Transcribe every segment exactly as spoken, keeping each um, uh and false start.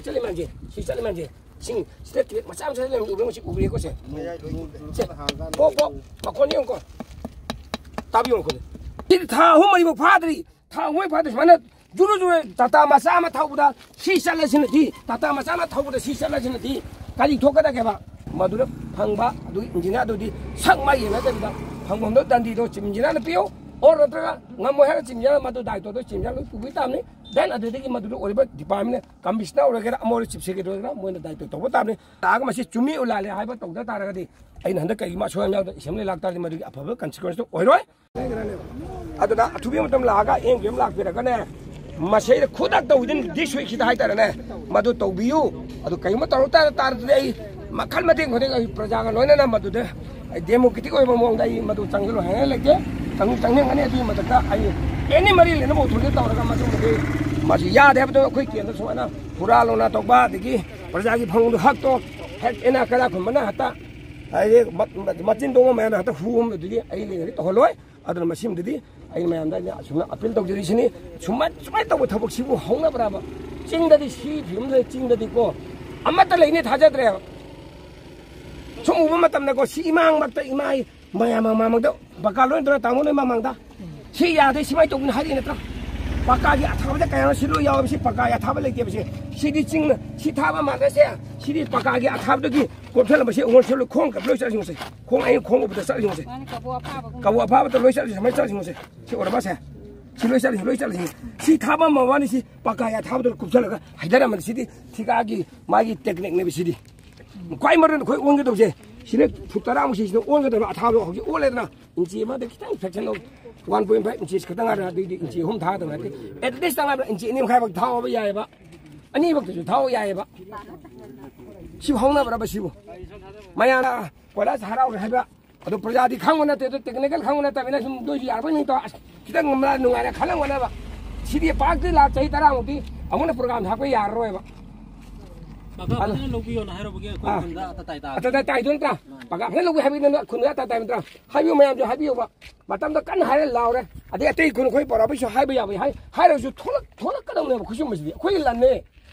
ꯆꯠꯂꯤ ꯃꯌꯥꯝꯁꯦ, ꯁꯤ ꯆꯠꯂꯤ ꯃꯌꯥꯝꯁꯦ, ꯏꯁꯤꯡ ꯁꯤꯗ ꯇ꯭ꯔꯦꯛ ꯃꯆꯥ ꯃꯆꯥ ꯂꯩꯔꯝꯃꯤ, ꯎꯕ꯭ꯔꯥ? ꯃꯁꯤ ꯎꯕ꯭ꯔꯥ? ꯌꯦꯡꯉꯨꯀꯣ, ꯁꯦ꯫ ꯁꯦ, ꯄꯣꯛ, ꯄꯣꯛ, ꯃꯈꯣꯟ ꯌꯦꯡꯉꯨꯀꯣ꯫ ꯇꯥꯕꯤꯌꯨꯀꯣ꯫ ꯁꯤꯗꯤ ꯊꯥ ꯑꯍꯨꯝ ꯃꯔꯤꯐꯥꯎ ꯐꯥꯗ꯭ꯔꯤ꯫ ꯊꯥ ꯑꯍꯨꯝ ꯐꯥꯗ꯭ꯔꯤ꯫ ꯁꯨꯃꯥꯏꯅ ꯖꯨꯔꯨ ꯖꯨꯔꯨ ꯇꯥꯇꯥ ꯃꯆꯥ ꯑꯃ ꯊꯧꯕꯗ ꯁꯤ ꯆꯠꯂꯁꯤꯅꯗꯤ, ꯇꯥꯇꯥ ꯃꯆꯥ ꯑꯃ ꯊꯧꯕꯗ ꯁꯤ ꯆꯠꯂꯁꯤꯅꯗꯤ ꯀꯔꯤ ꯊꯣꯛꯀꯗꯒꯦꯕ? ꯃꯗꯨꯗ ꯐꯪꯕ ꯑꯗꯨꯒꯤ ꯏꯟꯖꯤꯅꯤꯌꯥꯔꯗꯨꯗꯤ ꯁꯛ ꯃꯥꯏ ꯌꯦꯡꯅꯗꯕꯤꯗ ꯐꯪꯐꯝꯗꯣ ꯗꯟꯗꯤꯗꯣ ꯆꯤꯞ ꯏꯟꯖꯤꯅꯤꯌꯥꯔꯅ ꯄꯤꯌꯨ꯫ ꯑꯣꯔ ꯅꯠꯇ꯭ꯔꯒ ꯉꯝꯃꯣꯏ ꯍꯥꯏꯔ ꯆꯤꯞ ꯏꯟꯖꯤꯅꯤꯌꯥꯔ ꯃꯗꯨ ꯗꯥꯏꯇꯣꯗꯣ ꯆꯤꯞ ꯏꯟꯖꯤꯅꯤꯌꯥꯔ ꯂꯣꯏ ꯄꯨꯕꯤ ꯇꯥꯕꯅꯤ꯫ ꯗꯦꯟ ꯑꯗꯨꯗꯒꯤ ꯃꯗꯨꯗ ꯑꯣꯏꯔꯤꯕ ꯗꯤꯄꯥꯔꯠꯃꯦꯟ ꯀꯃꯤꯁꯅꯔ ꯑꯣꯏꯔꯒꯦꯔꯥ, ꯑꯃ ꯑꯣꯏꯔ ꯆꯤꯞ ꯁꯦꯀ꯭ꯔꯦꯇꯔꯤ ꯑꯣꯏꯒꯦꯔꯥ, ꯃꯣꯏꯅ ꯗꯥꯏꯇꯣ ꯇꯧꯕ ꯇꯥꯕꯅꯤ꯫ ꯂꯥꯛꯑꯒ ꯃꯁꯤ ꯆꯨꯝꯃꯤ ꯂꯥꯜꯂꯦ ꯍꯥꯏꯕ ꯇꯧꯗ ꯇꯥꯔꯒꯗꯤ ꯑꯩꯅ ꯍꯟꯗꯛ ꯀꯔꯤꯒꯨꯝꯕ ꯑꯁꯣꯏ ꯑꯉꯥꯝ ꯌꯥꯎꯗ ꯑꯦꯁꯦꯝꯕ꯭ꯂꯤ ꯂꯥꯛꯇꯥꯔꯗꯤ ꯃꯗꯨꯒꯤ ꯑꯐꯕ ꯀꯟꯁꯤꯀ꯭ꯋꯦꯟꯁꯇꯨ ꯑꯣꯏꯔꯣꯏ꯫ ꯑꯗꯨꯅ ꯑꯊꯨꯕ ꯃꯇꯝ ꯂꯥꯛꯑꯒ ꯑꯦꯝ ꯀ꯭ꯌꯨ ꯑꯦꯝ ꯂꯥꯛꯄꯤꯔꯒꯅꯦ, ꯃꯁꯤꯗ ꯈꯨꯗꯛꯇ within this week ꯁꯤꯗ ꯍꯥꯏꯇꯥꯔꯦꯅꯦ, ꯃꯗꯨ ꯇꯧꯕꯤꯌꯨ꯫ ꯑꯗꯨ ꯀꯩꯒꯨꯝꯕ ꯇꯧꯔꯛ ꯇꯥꯔ-, ꯇꯥꯔꯗꯤ ꯑꯩ ꯃꯈꯜ ꯃꯊꯦꯜ ꯈꯨꯗꯤꯡ ꯑꯩ ꯄ꯭ꯔꯖꯥꯒ ꯂꯣꯏꯅꯅ ꯃꯗꯨꯗ ꯑꯩ democratic ꯑꯣꯏꯕ ꯃꯑꯣꯡꯗ ꯑꯩ ꯃꯗꯨ ꯆꯪꯁꯤꯜꯂꯣꯏ ꯍꯥꯏꯅ ꯂꯩꯇꯦ꯫ ꯆꯪ-, ꯆꯪꯅꯤꯡꯒꯅꯤ꯫ ꯑꯗꯨꯒꯤ ꯃꯊꯛꯇ ꯑꯩ ꯑꯦꯅꯤ ꯃꯔꯤ ꯂꯩꯅꯕ ꯑꯣꯊꯣꯔꯤꯇꯤ ꯇꯧꯔꯒ ꯃꯗꯨꯃꯗꯤ ꯃꯁꯤ ꯌꯥꯗꯦ ꯍꯥꯏꯕꯗꯣ ꯑꯩꯈꯣꯏ ꯀꯦꯟꯗ꯭ꯔ ꯁꯨꯃꯥꯏꯅ ꯍꯨꯔꯥ ꯂꯣꯅꯥ ꯇꯧꯕ, ꯑꯗꯒꯤ ꯄ꯭ꯔꯖꯥꯒꯤ ꯐꯪꯐꯝꯗꯣ ꯍꯛꯇꯣ ꯍꯦꯛ ꯏꯅꯥꯛ ꯀꯩꯔꯥꯛ ꯈꯨꯟꯕꯅ ꯍꯦꯛꯇ ꯍꯥꯏꯗꯤ ꯃ-, ꯃ-, ꯃꯆꯤꯟ ꯇꯣꯡꯕ ꯃꯌꯥꯝꯅ ꯍꯦꯛꯇ ꯍꯨ ꯑꯃꯗꯨꯗꯤ ꯑꯩ ꯂꯩꯉꯩꯗ ꯇꯧꯍꯜꯂꯣꯏ꯫ ꯑꯗꯨꯅ ꯃꯁꯤꯃꯗꯤ ꯑꯩꯅ ꯃꯌꯥꯝꯗ ꯑꯩꯅ ꯑꯁꯨꯝꯅ ꯑꯄꯤꯜ ꯇꯧꯖꯔꯤꯁꯤꯅꯤ꯫ ꯁꯨꯃꯥꯏ-, ꯁꯨꯃꯥꯏꯅ ꯇꯧꯕ ꯊꯕꯛꯁꯤꯕꯨ ꯍꯧꯅꯕ꯭ꯔꯕ? ꯆꯤꯡꯗꯗꯤ ꯁꯤ ꯐꯤꯕꯝꯁꯤꯗ ꯆꯤꯡꯗꯗꯤꯀꯣ ꯑꯃꯠꯇ ꯂꯩꯅꯤ ꯊꯥꯖꯗ꯭ꯔꯦꯕ꯫ ꯁꯨꯝ ꯎꯕ ꯃꯇꯝꯗꯀꯣ ꯁꯤ ꯏꯃꯥꯡꯃꯛꯇ ꯏꯃꯥ ꯃꯌꯥꯝ ꯃꯃꯥꯡꯗ ꯄꯀꯥ ꯂꯣꯏ ꯇꯧꯔ ꯇꯥꯃꯣ ꯂꯣꯏ ꯃꯃꯥꯡꯗ ꯁꯤ ꯌꯥꯗꯦ, ꯁꯨꯃꯥꯏꯅ ꯇꯧꯕꯅꯤ ꯍꯥꯏꯔꯤ ꯅꯠꯇ꯭ꯔꯥ? ꯄꯀꯥꯒꯤ ꯑꯊꯥꯕꯗ ꯀꯌꯥꯅꯣ ꯁꯤ ꯂꯣꯏ ꯌꯥꯎꯋꯦꯕ꯫ ꯁꯤ ꯄꯀꯥꯒꯤ ꯑꯊꯥꯕ ꯂꯩꯇꯦꯕ꯫ ꯁꯤ, ꯁꯤꯗꯤ ꯆꯤꯡꯅ ꯁꯤ ꯊꯥꯕ ꯃꯥꯟꯗ꯭ꯔꯁꯦ꯫ ꯁꯤꯗꯤ ꯄꯀꯥꯒꯤ ꯑꯊꯥꯕꯗꯒꯤ ꯀꯣꯞꯊꯜꯂꯝꯕꯁꯦ꯫ ꯑꯩꯉꯣꯟꯗ ꯁꯤ ꯂꯣꯏ ꯈꯣꯡ ꯂꯣꯏ ꯆꯠꯂꯤꯁꯦ꯫ ꯈꯣꯡ ꯑꯩꯅ ꯈꯣꯡ ꯎꯕꯗ ꯆꯠꯂꯤꯁꯦ꯫ ꯃꯥꯅ ꯀꯕꯣꯛ ꯑꯐꯥꯕꯒꯨꯝꯕ꯫ ꯀꯕꯣꯛ ꯑꯐꯥꯕꯗ ꯂꯣꯏ ꯆꯠꯂꯤꯁꯦ꯫ ꯁꯨꯃꯥꯏꯅ ꯆꯠꯂꯤꯁꯦ꯫ ꯁꯤ ꯎꯔꯕ ꯁꯦ? ꯁꯤ ꯂꯣꯏ ꯆꯠꯂꯤꯁꯦ, ꯂꯣꯏ ꯆꯠꯂꯤꯁꯦ꯫ ꯁꯤ ꯊꯥꯕ ꯃꯕꯥꯅꯤ ꯁꯤ ꯄꯀꯥꯒꯤ ꯑꯊꯥꯕꯗ ꯀꯨꯞꯁꯜꯂꯒ ꯍꯩꯊꯔꯝꯕꯅꯤ꯫ ꯁꯤꯗꯤ ꯊꯤꯀꯥꯒꯤ ꯃꯥꯒꯤ ꯇꯦꯛꯅꯤꯛꯅꯦꯕ ꯁꯤꯗꯤ꯫ ꯈ꯭ꯋꯥꯏ ꯃꯔꯨ ꯑꯣꯏꯅ ꯑꯩꯈꯣꯏ ꯑꯣꯟꯒꯗꯧꯕꯁꯦ ꯁꯤꯅ ꯐꯨꯠ ꯇꯔꯥꯃꯨꯛꯁꯤ ꯁꯤꯗ ꯑꯣꯟꯒꯗꯕ ꯑꯊꯥꯕꯗꯣ ꯍꯧꯖꯤꯛ ꯑꯣꯜꯂꯦꯗꯅ꯫ ꯏꯟꯆꯤ ꯑꯃꯗ ꯈꯤꯇꯪ fraction of one point five inches ꯈꯛꯇꯪ ꯉꯥꯏꯔꯦ꯫ ꯑꯗꯨꯏꯗꯤ ꯏꯟꯆꯤ ꯑꯍꯨꯝ ꯊꯥꯗꯕ ꯅꯠꯇꯦ꯫ At least ꯇꯉꯥꯏ ꯐꯗꯅ ꯏꯟꯆꯤ ꯑꯅꯤ ꯃꯈꯥꯏꯐꯥꯎ ꯊꯥꯎꯕ ꯌꯥꯏꯑꯕ꯫ ꯑꯅꯤꯃꯛꯇꯁꯨ ꯊꯥꯎꯕ ꯌꯥꯏꯑꯕ꯫ ꯁꯤꯕꯨ ꯍꯧꯅꯕ꯭ꯔꯕ ꯁꯤꯕꯨ? ꯃꯌꯥꯝꯅ ꯀꯣꯏꯂꯥꯁ ꯍꯔꯥꯎꯔꯦ ꯍꯥꯏꯕ꯫ ꯑꯗꯣ ꯄ꯭ꯔꯖꯥꯗꯤ ꯈꯪꯕ ꯅꯠꯇꯦ, ꯑꯗꯣ technical ꯈꯪꯕ ꯅꯠꯇꯕꯅꯤꯅ ꯁꯨꯝ ꯅꯣꯏꯁꯨ ꯌꯥꯔꯛꯄꯩ ꯅꯤꯡꯇꯣ ꯑꯁ ꯈꯤꯇꯪ ꯑꯃ ꯅꯨꯡꯉꯥꯏꯅ ꯈꯜꯂꯝꯒꯅꯦꯕ꯫ ꯁꯤꯗꯤ ꯄꯥꯛꯇꯤ ꯂꯥꯛ ꯆꯍꯤ ꯇꯔꯥꯃꯨꯛꯇꯤ ꯑꯃꯨꯛꯅ program ꯊꯥꯛꯄ ꯌꯥꯔꯔꯣꯏꯕ꯫ ꯄꯥꯀꯥ ꯑꯗꯨ ꯐꯖꯅ ꯂꯧꯕꯤꯌꯣꯅ ꯍꯥꯏꯔꯨꯕꯒꯤ ꯑꯩꯈꯣꯏ ꯑꯥ꯫ ꯈꯨꯟꯗ ꯑꯇ ꯇꯥꯏ ꯇꯥꯕ꯫ ꯑꯇ ꯇꯥꯏ ꯇꯥꯏꯗꯣ ꯅꯠꯇ꯭ꯔꯥ? ꯃꯥꯅꯤ꯫ ꯄꯥꯀꯥ ꯐꯖꯅ ꯂꯧꯕꯤ ꯍꯥꯏꯕꯒꯤ ꯅꯪ ꯈꯨꯟꯗ ꯑꯇ ꯇꯥꯏ ꯅꯠꯇ꯭ꯔꯥ? ꯍꯥꯏꯕꯤꯌꯨ ꯃꯌꯥꯝꯁꯨ ꯍꯥꯏꯕꯤꯌꯨꯕ꯫ ꯃꯇꯝꯗ ꯀꯟꯅ ꯍꯥꯏꯔ ꯂꯥꯎꯔꯦ꯫ ꯑꯗꯩ ꯑꯇꯩ ꯈꯨꯟ ꯑꯩꯈꯣꯏ ꯄꯥꯎꯔꯥꯎꯕꯤꯁꯨ ꯍꯥꯏꯕ ꯌꯥꯕ ꯍꯥꯏ-, ꯍꯥꯏꯔꯁꯨ ꯊꯣꯛꯂꯛ-, ꯊꯣꯛꯂꯛꯀꯗꯧꯅꯦꯕ ꯈꯨꯠꯁꯨꯃꯁꯤꯗꯤ꯫ ꯑꯩꯈꯣꯏꯒꯤ ꯂꯟꯅꯦ꯫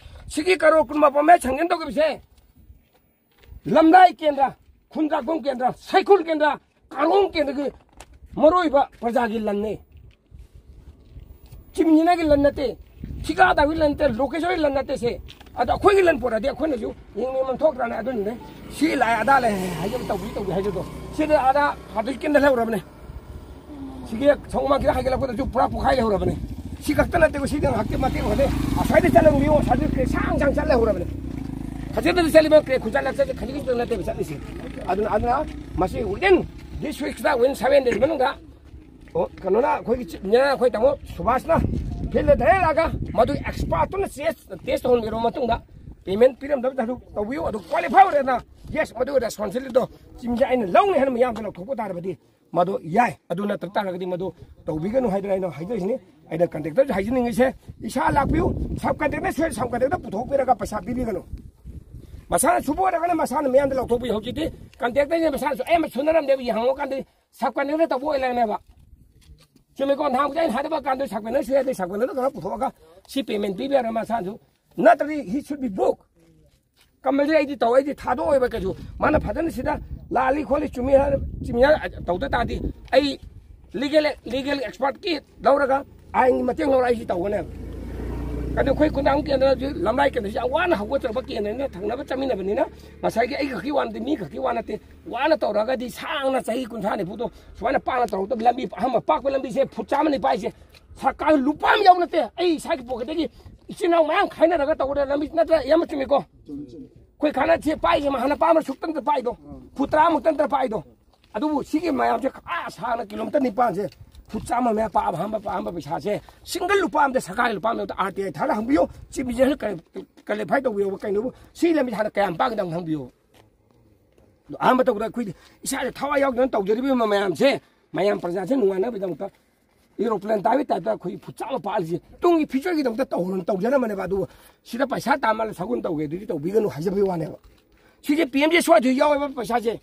ꯁꯤꯒꯤ ꯀꯔꯣꯔ ꯀꯨꯟ ꯃꯥꯄꯟ ꯃꯌꯥ ꯁꯪꯖꯟ ꯇꯧꯈꯤꯕꯁꯦ, ꯂꯝꯂꯥꯏ ꯀꯦꯟꯗ꯭ꯔ, ꯈꯨꯟꯗ꯭ꯔꯥꯛꯄꯝ ꯀꯦꯟꯗ꯭ꯔ, ꯁꯩꯈꯨꯜ ꯀꯦꯟꯗ꯭ꯔ, ꯀꯥꯔꯣꯡ ꯀꯦꯟꯗ꯭ꯔꯒꯤ ꯃꯔꯨꯑꯣꯏꯕ ꯄ꯭ꯔꯖꯥꯒꯤ ꯂꯟꯅꯦ꯫ ꯆꯤꯞ ꯏꯟꯖꯤꯅꯤꯌꯔꯒꯤ ꯂꯟ ꯅꯠꯇꯦ, ꯊꯤꯀꯥꯗꯥꯔꯒꯤ ꯂꯟ ꯅꯠꯇꯦ, ꯂꯣꯀꯦꯁꯣꯔꯒꯤ ꯂꯟ ꯅꯠꯇꯦ꯫ ꯁꯦ ꯑꯗꯣ ꯑꯩꯈꯣꯏꯒꯤ ꯂꯟ ꯄꯨꯔꯛꯑꯗꯤ ꯑꯩꯈꯣꯏꯅꯁꯨ ꯌꯦꯡꯅꯤꯡꯕ ꯑꯃ ꯊꯣꯛꯇ꯭ꯔꯥꯅꯦ? ꯑꯗꯨꯅꯅꯦ ꯁꯤ ꯂꯥꯛꯑꯦ ꯑꯗꯥ ꯂꯩ ꯍꯥꯏꯖꯕ, ꯇꯧꯕꯤ ꯇꯧꯕꯤ ꯍꯥꯏꯖꯕꯗꯣ꯫ ꯁꯤꯗ ꯑꯥꯗ ꯍꯥꯔꯗꯤꯁ ꯀꯦꯟꯗ ꯂꯩꯍꯧꯔꯕꯅꯦ꯫ ꯁꯤꯒꯤ ꯁꯣꯝ ꯃꯃꯥꯡ ꯈꯤꯇꯪ ꯍꯥꯏꯒꯠꯂꯛꯄꯗꯁꯨ ꯄꯨꯔꯥ ꯄꯣꯛꯈꯥꯏ ꯂꯩꯍꯧꯔꯕꯅꯦ꯫ ꯁꯤ ꯈꯛꯇ ꯅꯠꯇꯦꯀꯣ, ꯁꯤꯗꯤ ꯉꯥꯏꯍꯥꯛꯇꯤ ꯃꯇꯦꯛ ꯑꯣꯏꯔꯦ꯫ ꯑꯁ꯭ꯋꯥꯏꯗ ꯆꯠꯂꯒ ꯌꯦꯡꯉꯣ, ꯑꯁ꯭ꯋꯥꯏꯗ ꯀ꯭ꯔꯦꯛ ꯁꯥꯡ ꯁꯥꯡ ꯆꯠ ꯂꯩꯍꯧꯔꯕꯅꯦ꯫ ꯈꯖꯤꯛꯇꯗꯤ ꯆꯠꯂꯤꯕ ꯀ꯭ꯔꯦꯛ ꯈꯨꯆꯠ ꯂꯝꯆꯠꯁꯦ ꯈꯖꯤꯛ ꯈꯛꯇ ꯅꯠꯇꯦꯕ ꯆꯠꯂꯤꯁꯦ꯫ ꯑꯗꯨꯅ, ꯑꯗꯨꯅ ꯃꯁꯤ within this week ꯁꯤꯗ, within seven days ꯃꯅꯨꯡꯗ, ꯑꯣ, ꯀꯩꯅꯣꯅ, ꯑꯩꯈꯣꯏꯒꯤ ꯆꯤꯞ ꯏꯟꯖꯤꯅꯤꯌꯔ ꯑꯩꯈꯣꯏ ꯇꯥꯃꯣ ꯁꯨꯕꯥꯁꯅ ꯐꯤꯜꯗ ꯗꯥꯏꯔꯦꯛ ꯂꯥꯛꯑꯒ ꯃꯗꯨꯒꯤ ꯑꯦꯛꯁꯄꯥꯔꯠꯇꯨꯅ ꯇꯦꯁ, ꯇꯦꯁ ꯇꯧꯍꯟꯕꯤꯔꯕ ꯃꯇꯨꯡꯗ ꯄꯦꯃꯦꯟ ꯄꯤꯔꯝꯗꯕꯗꯁꯨ ꯇꯧꯕꯤꯌꯨ, ꯑꯗꯨ ꯀ꯭ꯋꯥꯂꯤꯐꯥꯏ ꯑꯣꯏꯔꯦꯅ, ꯌꯦꯁ, ꯃꯗꯨꯒꯤ ꯔꯦꯁꯄꯣꯟꯁꯤꯕꯤꯂꯤꯇꯤꯗꯣ ꯆꯤꯞ ꯏꯟꯖꯤꯅꯤꯌꯔ ꯑꯩꯅ ꯂꯧꯅꯤ ꯍꯥꯏꯅ ꯃꯤꯌꯥꯝꯗ ꯂꯧꯊꯣꯛꯄ ꯇꯥꯔꯕꯗꯤ ꯃꯗꯨ ꯌꯥꯏ꯫ ꯑꯗꯨ ꯅꯠꯇ ꯇꯥꯔꯒꯗꯤ ꯃꯗꯨ ꯇꯧꯕꯤꯒꯅꯨ ꯍꯥꯏꯗꯅ ꯑꯩꯅ ꯍꯥꯏꯖꯔꯤꯁꯤꯅꯤ꯫ ꯑꯩꯅ ꯀꯟꯇ꯭ꯔꯦꯛꯇꯔꯁꯨ ꯍꯥꯏꯖꯅꯤꯡꯉꯤꯁꯦ, ꯏꯁꯥ ꯂꯥꯛꯄꯤꯌꯨ, ꯁꯕ ꯀꯟꯇ꯭ꯔꯦꯛꯇꯔ ꯁꯣꯏ-, ꯁꯕ ꯀꯟꯇ꯭ꯔꯦꯛꯇꯔ ꯄꯨꯊꯣꯛꯄꯤꯔꯒ ꯄꯩꯁꯥ ꯄꯤꯕꯤꯒꯅꯨ꯫ ꯃꯁꯥꯅ ꯁꯨꯕ ꯑꯣꯏꯔꯒꯅ ꯃꯁꯥꯅ ꯃꯤꯌꯥꯝꯗ ꯂꯧꯊꯣꯛꯄꯤꯌꯨ꯫ ꯍꯧꯖꯤꯛꯇꯤ ꯀꯟꯇ꯭ꯔꯦꯛꯇꯔꯁꯤꯅ ꯃꯁꯥꯅꯁꯨ ꯑꯌꯥꯝꯕ ꯁꯨꯅꯔꯝꯗꯦꯕ, ꯌꯦꯡꯍꯧꯔꯀꯥꯟꯗꯗꯤ ꯁꯕ ꯀꯟꯇ꯭ꯔꯦꯛꯇꯔ ꯇꯧꯕ ꯑꯣꯏ ꯂꯩꯔꯝꯃꯦꯕ꯫ ꯆꯨꯝꯃꯤꯀꯣ? ꯅꯍꯥꯟꯃꯨꯛꯇꯤ ꯑꯩꯅ ꯍꯥꯏꯗꯕ ꯀꯥꯟꯗ ꯁꯕ ꯀꯟꯇ꯭ꯔꯦꯛꯇꯔ ꯁꯨꯏ ꯍꯥꯏꯔꯗꯤ ꯁꯕ ꯀꯟꯇ꯭ꯔꯦꯛꯇꯔ ꯈꯔ ꯄꯨꯊꯣꯛꯑꯒ ꯁꯤ ꯄꯦꯃꯦꯟ ꯄꯤꯕ ꯌꯥꯔꯦ ꯃꯁꯥꯁꯨ꯫ ꯅꯠꯇ꯭ꯔꯗꯤ he should be booked꯫ Compulsory ꯑꯩꯗꯤ ꯇꯧ, ꯑꯩꯗꯤ ꯊꯥꯗꯣꯛꯑꯣꯏꯕ ꯀꯩꯁꯨ꯫ ꯃꯥꯅ ꯐꯖꯅ ꯁꯤꯗ ꯂꯥꯜꯂꯤ ꯈꯣꯠꯂꯤ ꯆꯨꯝꯃꯤ ꯍꯥꯏꯅ ꯆꯤꯡꯅ ꯇꯧꯗ ꯇꯥꯔꯗꯤ ꯑꯩ ꯂꯤꯒꯦꯜ, ꯂꯤꯒꯦꯜ ꯑꯦꯛꯁꯄꯔꯠꯀꯤ ꯂꯧꯔꯒ ꯑꯥꯏꯟꯒꯤ ꯃꯇꯦꯡ ꯂꯧꯔꯒ ꯑꯩ ꯁꯤ ꯇꯧꯒꯅꯦꯕ꯫ ꯑꯗꯣ ꯑꯩꯈꯣꯏ ꯈꯨꯟꯗꯥꯡ ꯀꯦꯟꯗ꯭ꯔꯁꯤ ꯂꯝꯂꯥꯏ ꯀꯦꯟꯗ꯭ꯔꯁꯤ ꯌꯥꯝ ꯋꯥꯅ ꯍꯧꯒꯠꯆꯔꯛꯄ ꯀꯦꯟꯗ꯭ꯔꯅꯤꯅ ꯊꯪꯅꯕ ꯆꯠꯃꯤꯟꯅꯕꯅꯤꯅ ꯉꯁꯥꯏꯒꯤ ꯑꯩ ꯈꯛꯀꯤ ꯋꯥ ꯅꯠꯇꯦ, ꯃꯤ ꯈꯛꯀꯤ ꯋꯥ ꯅꯠꯇꯦ꯫ ꯋꯥꯅ ꯇꯧꯔꯒꯗꯤ ꯁꯥꯡꯅ ꯆꯍꯤ ꯀꯨꯟꯊ꯭ꯔꯥ ꯅꯤꯐꯨꯗꯣ ꯁꯨꯃꯥꯏꯅ ꯄꯥꯛꯅ ꯇꯧꯔꯛꯇꯕ ꯂꯝꯕꯤ ꯑꯍꯥꯟꯕ ꯄꯥꯛꯄ ꯂꯝꯕꯤꯁꯦ ꯐꯨꯠ ꯆꯥꯝꯃꯅꯤ ꯄꯥꯏꯁꯦ꯫ ꯁꯔꯀꯥꯔ ꯂꯨꯄꯥ ꯑꯃ ꯌꯥꯎ ꯅꯠꯇꯦ꯫ ꯑꯩ ꯏꯁꯥꯒꯤ ꯄꯣꯀꯦꯠꯇꯒꯤ ꯏꯆꯤꯟ ꯏꯅꯥꯎ ꯃꯌꯥꯝ ꯈꯥꯏꯅꯔꯒ ꯇꯧꯒꯗꯕ ꯂꯝꯕꯤ ꯅꯠꯇ꯭ꯔꯥ? ꯌꯥꯝ ꯆꯨꯝꯃꯤꯀꯣ? ꯑꯩꯈꯣꯏ ꯈꯥꯅ ꯁꯤ ꯄꯥꯏꯁꯦ ꯍꯥꯟꯅ ꯄꯥꯝꯕ ꯁꯨꯛꯇꯪꯗ ꯄꯥꯏꯗꯣ꯫ ꯐꯨꯠ ꯇꯔꯥꯃꯨꯛꯇꯪꯗ ꯄꯥꯏꯗꯣ꯫ ꯑꯗꯨꯕꯨ ꯁꯤꯒꯤ ꯃꯌꯥꯝꯁꯦ ꯑꯥ ꯁꯥꯡꯅ ꯀꯤꯂꯣꯃꯤꯇꯔ ꯅꯤꯄꯥꯟꯁꯦ ꯐꯨꯠ ꯆꯥꯝꯃ ꯃꯌꯥ ꯄꯥꯛꯑꯕ ꯑꯍꯥꯟꯕ, ꯑꯍꯥꯟꯕ ꯄꯩꯁꯥꯁꯦ ꯁꯤꯡꯒꯜ ꯂꯨꯄꯥ ꯑꯝꯗ ꯁꯔꯀꯥꯔꯒꯤ ꯂꯨꯄꯥ ꯑꯃ ꯑꯥꯔ ꯇꯤ ꯑꯥꯏ ꯊꯥꯔ ꯍꯪꯕꯤꯌꯨ꯫ ꯆꯤꯞ ꯃꯤꯅꯤꯁꯇꯔ ꯀ꯭ꯂꯥꯔꯤꯐꯥꯏ ꯇꯧꯕꯤꯌꯣꯕ ꯀꯩꯅꯣꯕꯨ ꯁꯤ ꯂꯝꯕꯤ ꯍꯥꯟꯅ ꯀꯌꯥꯝ ꯄꯥꯛꯏꯅꯣ ꯍꯪꯕꯤꯌꯨ꯫ ꯑꯗꯣ ꯑꯍꯥꯟꯕ ꯇꯧꯕꯗ ꯑꯩꯈꯣꯏꯗꯤ ꯏꯁꯥꯗ ꯊꯋꯥꯏ ꯌꯥꯎꯗꯅ ꯇꯧꯖꯔꯤꯕ ꯃꯌꯥꯝꯁꯦ ꯃꯌꯥꯝ ꯄ꯭ꯔꯖꯥꯁꯦ ꯅꯨꯡꯉꯥꯏꯅꯕꯒꯤꯗꯃꯛꯇ ꯑꯦꯔꯣꯄ꯭ꯂꯦꯟ ꯇꯥꯕꯒꯤ ꯇꯥꯏꯞꯇ ꯑꯩꯈꯣꯏ ꯐꯨꯠ ꯆꯥꯝꯃ ꯄꯥꯛꯂꯤꯁꯦ ꯇꯨꯡꯒꯤ ꯐ꯭ꯌꯨꯆꯔꯒꯤꯗꯃꯛꯇ ꯇꯧꯔ-, ꯇꯧꯖꯔꯝꯕꯅꯦꯕ꯫ ꯑꯗꯨꯕꯨ ꯁꯤꯗ ꯄꯩꯁꯥ ꯇꯥꯟꯕ ꯁꯒꯨꯟ ꯇꯧꯒꯦ ꯑꯗꯨꯗꯤ ꯇꯧꯕꯤꯒꯅꯨ ꯍꯥꯏꯖꯕꯒꯤ ꯋꯥꯅꯦꯕ꯫ ꯁꯤꯁꯦ ꯄꯤ ꯑꯦꯝ ꯖꯤ ꯑꯦꯁ ꯋꯥꯏꯗꯁꯨ ꯌꯥꯎꯋꯦꯕ ꯄꯩꯁꯥꯁꯦ꯫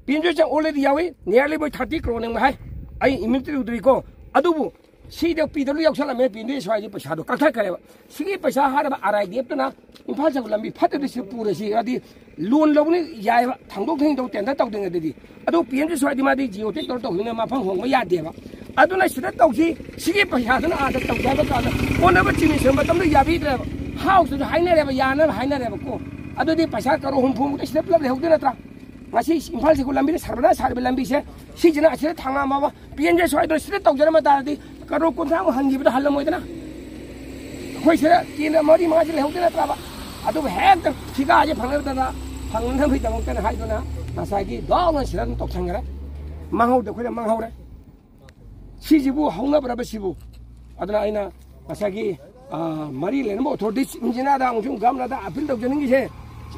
ꯄꯤ ꯑꯦꯝ ꯖꯤ ꯑꯦꯁ ꯑꯣꯜꯔꯦꯗꯤ ꯌꯥꯎꯏ, ꯅꯤꯌꯔꯂꯤ ꯃꯣꯏ ꯊꯥꯔꯇꯤ ꯀ꯭ꯔꯣꯔꯅꯦ ꯍꯥꯏ꯫ ꯑꯩ ꯏꯃꯤꯠꯇ ꯎꯗ꯭ꯔꯤꯀꯣ꯫ ꯑꯗꯨꯕꯨ ꯁꯤꯗ ꯄꯤꯗ ꯂꯣꯏ ꯌꯥꯎꯁꯜꯂꯝꯃꯦ, ꯄꯤꯗꯣꯏ ꯁ꯭ꯋꯥꯏꯗꯤ ꯄꯩꯁꯥꯗꯣ ꯀꯛꯊꯠꯈ꯭ꯔꯦꯕ꯫ ꯁꯤꯒꯤ ꯄꯩꯁꯥ ꯍꯥꯏꯔꯕ ꯑꯥꯔ ꯑꯥꯏ ꯗꯤ ꯑꯦꯐꯇꯅ ꯏꯝꯐꯥꯜ ꯆꯠꯄ ꯂꯝꯕꯤ ꯐꯠꯇꯗꯤ ꯁꯤ ꯄꯨꯔꯁꯤ, ꯍꯥꯏꯗꯤ ꯂꯣꯟ ꯂꯧꯕꯅꯤ ꯌꯥꯏꯕ, ꯊꯥꯡꯗꯣꯛ ꯊꯥꯡꯖꯤꯟ ꯇꯧ ꯇꯦꯟꯗꯔ ꯇꯧꯗ꯭ꯔꯤꯉꯩꯗꯗꯤ꯫ ꯑꯗꯨ ꯄꯤ ꯑꯦꯝ ꯖꯤ ꯁ꯭ꯋꯥꯏꯗꯤ ꯃꯥꯗꯤ ꯖꯤꯑꯣ ꯇꯦꯛ ꯇꯧꯔ ꯇꯧꯗꯣꯏꯅ ꯃꯐꯝ ꯍꯣꯡꯕ ꯌꯥꯗꯦꯕ꯫ ꯑꯗꯨꯅ ꯁꯤꯗ ꯇꯧꯁꯤ, ꯁꯤꯒꯤ ꯄꯩꯁꯥꯗꯨꯅ ꯑꯥꯗ ꯇꯧꯁꯤ ꯍꯥꯏꯕ ꯀꯥꯟꯗ ꯀꯣꯟꯅꯕ ꯆꯤꯅꯤ ꯁꯦꯝꯕ ꯃꯇꯝꯗ ꯌꯥꯕꯤꯗ꯭ꯔꯦꯕ꯫ ꯍꯥꯎꯁꯇꯁꯨ ꯍꯥꯏꯅꯔꯦꯕ, ꯌꯥꯅꯕ ꯍꯥꯏꯅꯔꯦꯕꯀꯣ꯫ ꯑꯗꯨꯗꯤ ꯄꯩꯁꯥ ꯀꯔꯣꯔ ꯍꯨꯝꯐꯨꯃꯨꯛꯇ ꯁꯤꯗ ꯄꯨꯂꯞ ꯂꯩꯍꯧꯗꯣꯏ ꯅꯠꯇ꯭ꯔꯥ? ꯉꯁꯤ ꯏꯝꯐꯥꯜꯁꯤꯕꯨ ꯂꯝꯕꯤꯗ ꯁꯔꯕꯅꯥꯁ ꯁꯥꯔꯤꯕ ꯂꯝꯕꯤꯁꯦ, ꯁꯤꯁꯤꯅ ꯑꯁꯤꯗ ꯊꯥꯡꯉꯝꯃꯕ ꯄꯤ ꯑꯦꯝ ꯖꯦ ꯁ꯭ꯋꯥꯏꯗ ꯁꯤꯗ ꯇꯧꯖꯔꯝꯕ ꯇꯥꯔꯗꯤ ꯀꯔꯣꯔ ꯀꯨꯟꯊ꯭ꯔꯥꯃꯨꯛ ꯍꯟꯈꯤꯕꯗꯣ ꯍꯜꯂꯝꯃꯣꯏꯗꯅ꯫ ꯑꯩꯈꯣꯏ ꯁꯤꯗ ꯀꯦꯟꯗ꯭ꯔ ꯃꯔꯤ ꯃꯉꯥꯁꯤ ꯂꯩꯍꯧꯗꯣꯏ ꯅꯠꯇ꯭ꯔꯕ? ꯑꯗꯨꯕꯨ ꯍꯦꯛꯇ ꯊꯤꯀꯥꯁꯦ ꯐꯪꯅꯕꯗꯅ, ꯐꯪꯅꯕꯒꯤꯗꯃꯛꯇꯅ ꯍꯥꯏꯗꯨꯅ ꯉꯁꯥꯏꯒꯤ ꯗꯣꯛꯅ ꯁꯤꯗ ꯑꯗꯨꯝ ꯇꯧꯁꯟꯈ꯭ꯔꯦ꯫ ꯃꯥꯡꯍꯧꯗ ꯑꯩꯈꯣꯏꯅ ꯃꯥꯡꯍꯧꯔꯦ꯫ ꯁꯤꯁꯤꯕꯨ ꯍꯧꯅꯕ꯭ꯔꯕ ꯁꯤꯕꯨ? ꯑꯗꯨꯅ ꯑꯩꯅ ꯉꯁꯥꯏꯒꯤ, ꯑ, ꯃꯔꯤ ꯂꯩꯅꯕ ꯑꯣꯊꯣꯔꯤꯇꯤ ꯆꯤꯞ ꯏꯟꯖꯤꯅꯤꯌꯥꯔꯗ ꯑꯃꯁꯨꯡ ꯒꯚꯔꯅꯔꯗ ꯑꯄꯤꯜ ꯇꯧꯖꯅꯤꯡꯉꯤꯁꯦ,